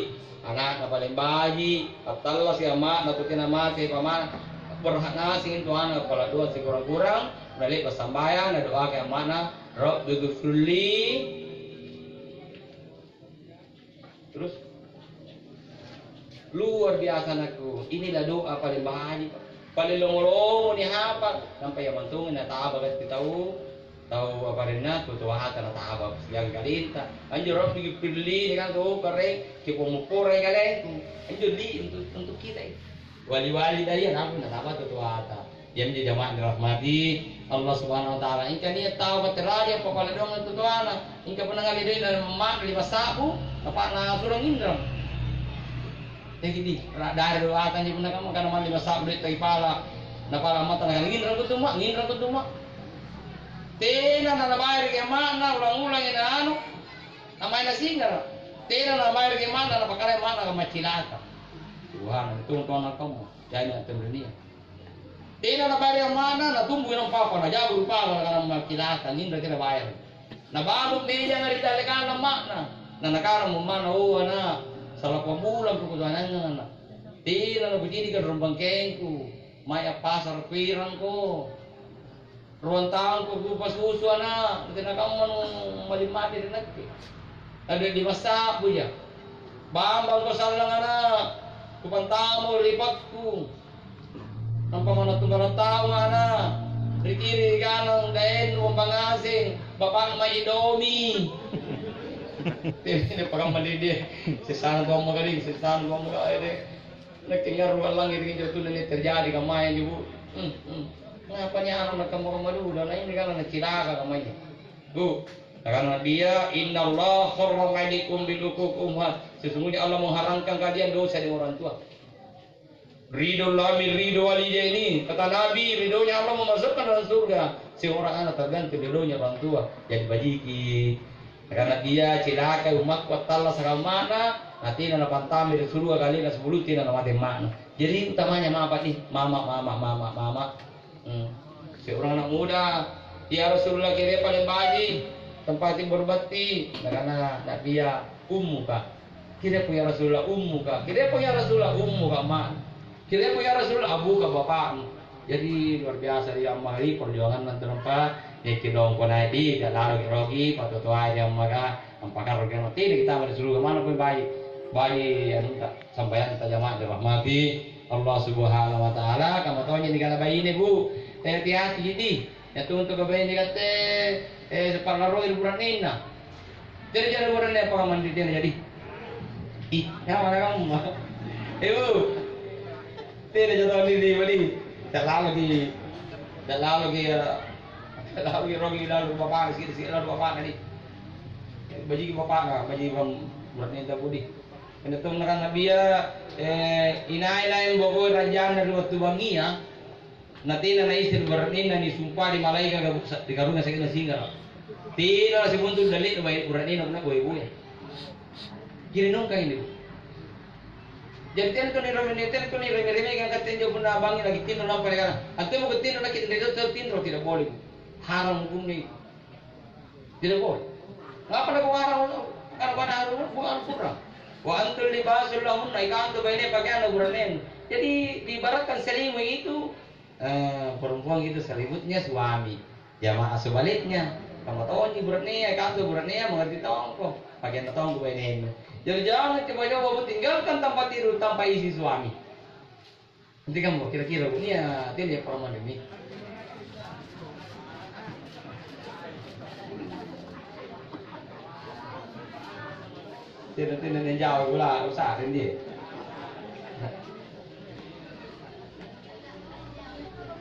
Ana'na paling baji', attallasi amma'na tu tena mate pamana, berhak ngaseng intu ana' pala' doang sikurang-kurang, na le'ba' sambayang, nadoakai amma'na, "Rabbighfirli." Terus, luar biasa anakku, inilah doa paling baji', Pak. Paling lomo-lomo nihapa, nampa iya mantongi nataba gatti tau, tau apa arenna, tu toata nataba siagang kalinta. Anjo Rabbighfirli, nikana tu kare, kipammopporai kalengku. Anjo li untuk, untuk kita itu. Wali-wali daya nampa nataba tu toata. Iami jamaah dirahmati Allah Subhanahu wa Ta'ala. Ingka nia' tau batterari apa pala doang tu toana. Ingka punna ngalli doe'na ma-, lima sa'bu, apa nasurang inrang. Teki di, ra-, dari doata anjo punna kamma kana malli massa'bu doe' tau ipala, napala mata nakana, "Nginrang ko tumma, nginrang ko tumma." Tena nanabayaraki amma'na, ulang-ulangi na anu, namai nasingara'. Tena nabayaraki amma'na, napakalai amma'na maccilaka. Tuhan, untung tona kamma, jai na tenrenia. Tena nabayaraki amma'na, natumbui naung papa, naja'bu ri pala, nakana maccilaka, nginrang tena bayara. Nabalu' mejanga ri dallekanna amma'na. Na nakanamo amma'na, "Oh, ana', salapang bulang kukutoanangang, ana'. Tena nakucini'ka ri rung bangkengku. Mae appasara' kuerangko. Ruang taungko kupasusu, ana'. Tena kamma nummaling mate ri nakke." Ada di massa'buja. Bambang ko sallang ana', kupantama ri pakku. Nampa manna tunggala taung ana', ri kiri ri kanang daeng umpa ngaseng, bapa'na Indomie. Tene pakamma dede, sessana tommo kali, sessana tommo kali deh. Nakke ngarru' allangi ri injo tunna nia' terjadi kammaya anjo, Bu. Hmm, hmm. Ngapa nia' ana' nakamma-kamma dudu, na ini kan nacilaka kammaya. Bu, nakana Nabia, "Innallaha harrama alaikum bil uquq ummahat." Sesungguhnya Allah mengharamkan kalian dosa dengan orang tua. Ridho lami ridho walidaini. Kata Nabi, ridhonya Allah memasukkan dalam surga seorang anak tergantung ridhonya orang tua. Jadi bajiki. Karena dia cilaka ummakku attallasa' kammana, na tena napantama ri surga kalena sebelum tena namate emma'na. Jadi utamanya mama nih, mama, mama, mama, mama. Hmm. Seorang anak muda, "Ya Rasulullah, kere paling baji, tempati berbakti." Nakana Nabia, "Ummuka." "Kirepo ya Rasulullah, ummuka." "Kirepo ya Rasulullah, ummuka, ma." "Kirepo ya Rasulullah, abuka, bapakmu." Jadi luar biasa ri Amma ri perjuanganna antu nampa, eh, kidongko naik di, lalaki rogi, patotoai ri Amma ka, ampakarro kena tini kita pada suruga mana pun baik. Baik, anunta, sambayanta jamaah dirahmati Allah Subhanahu wa Ta'ala, kamma tonji nikana baine, Bu. Eh, hati-hati, jadi. Ya tuntu kabaine katte, eh, separlaroi ri bura'nenna. Jadi, jadi bura'ne apa kamma tena jadi? Ih, ya mana kamu? Eh, Bu. Tena jatuh di, di, di. Terlalu di, terlalu di, ya. Terlalu di rogi lalu bapakna, sikit-sikit lalu bapakna di. Bajiki bapakna, bajiki bang bura'nenta pudi. Kena tong nakana Nabia, eh, inai-nai mbokoi rajanna ri wattu bangngia, na tena naisseng bura'nenna, nisumpai malaekaka ri karungang sa'genna singara'. Tena nasibuntu dalle'na bai-, bura'nenna punna boe-boe. Jadi nongka ini, Bu. Jadi tena tuli rame-, tena tuli rame-ramekang katte anjo punna bangngi lagi tinro nampa nakana, "Antu mako tinro nakke tinro, tinro tidak boleh, Bu. Haram hukumnya itu." Tidak boleh. Ngapa nakuarang, kan kuarang bukan kurang. "Wa antum libasul lahunna," ikau antu baine pakeanna bura'nenu. Jadi diibaratkan selimut itu, eh, perempuan itu selimutnya suami. Jamaah sebaliknya, kamma tonji bura'nea, ikau antu bura'nea mengerti tongko, pakeanna tongko bainenu. Jadi jangan coba-coba tinggalkan tempat tidur tanpa izin suami. Nanti kamu kira-kira, Bu, nia', tena ya, paham demi. Tena, tena yang jauh, gula, usah, dia.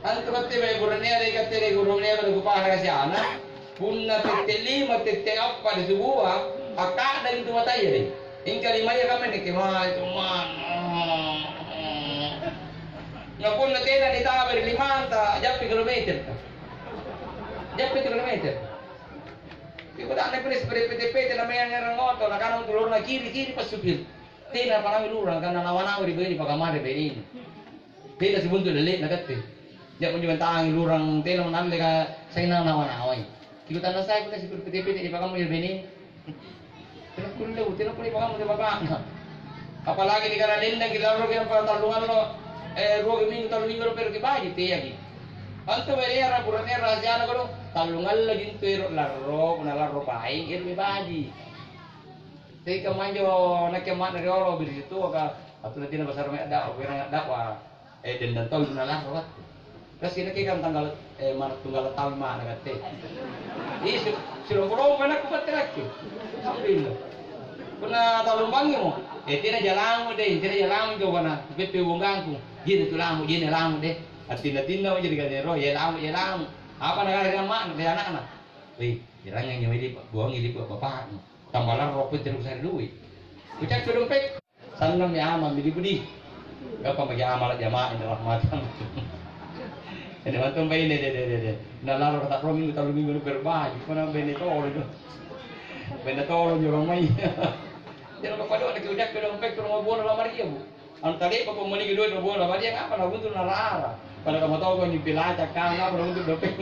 Antu katte mae bura'nea ri katte ri gurunea ri kupahara siana. Punna tette lima, tette appa' ri subua, akka'dang intu mataya deh. Engka limaya kamma nakke mae tu man. Na punna tena nitaba ri limanta, jappi kilometer. Jappi kilometer. Iko tak naik pete-pete namanya ngerang motor, nakana untuk lorona kiri, kiri pas supir. Tena panami lurang, karena nawa-nawa ri baine, pakamare baine. Tena sibuntu lelle'na katte. Nia' punjo mentangi lurang, tena nalle ka saina nawa-nawai. Kikutanna sai punna sipuru pete-pete nipakamma ri baine. Tena kulle, tena kulle pakamma ri bapakna. Apalagi nikana dendangki larroki nampa tallung allo, eh, ruaki minggu, tallu minggu ero' ki baji, teaki. Antu bainea bura'nea rahasiana kodong, tallung alloji intu ero' larro, punna larro paing, ero'mi baji. Tekamma anjo nakke amma'na riolo, birisi toaka, wattunna tena basara mae a'dakwa, kuerang a'dakwa, eh, dendang tau nalarro battu. Kasi nakke kan tanggal, eh, mana tunggala taung mana katte. Ih, si-, silompo-lompo anakku katte nakke. Alhamdulillah. Punna talumbangimo, eh, tena jalamu deh, tena jalamu jokana, peppe bongkangku. Jene tu lamu, jene lamu deh. Attinna-tinna mo jadi kanero, ye lamu, ye lamu. Apa nakana ri amma'na, ri anakna? Weh, erangangi mae lipa', buangi lipa' bapa'nu. Tamba larro pun tena kusare dui'. Kucakku dompet. Sannammi amang bidi-budi. Gappa maki amala jamaah inne rahmatan. Ini mantong baine de, de, de, de. Na laro kata pro minggu, tallu minggu nu berbaju. Kona baine tolo do. Baine tolo jorong mai. Jero kapado na kiudak ke dompet ke rumah bola lamari ya, Bu. Anu tadi apa pembeli kedua rumah bola lamari ya, apa na buntu na rara. Pada kamu tahu kan nyupi lacak kan, apa na buntu dompet.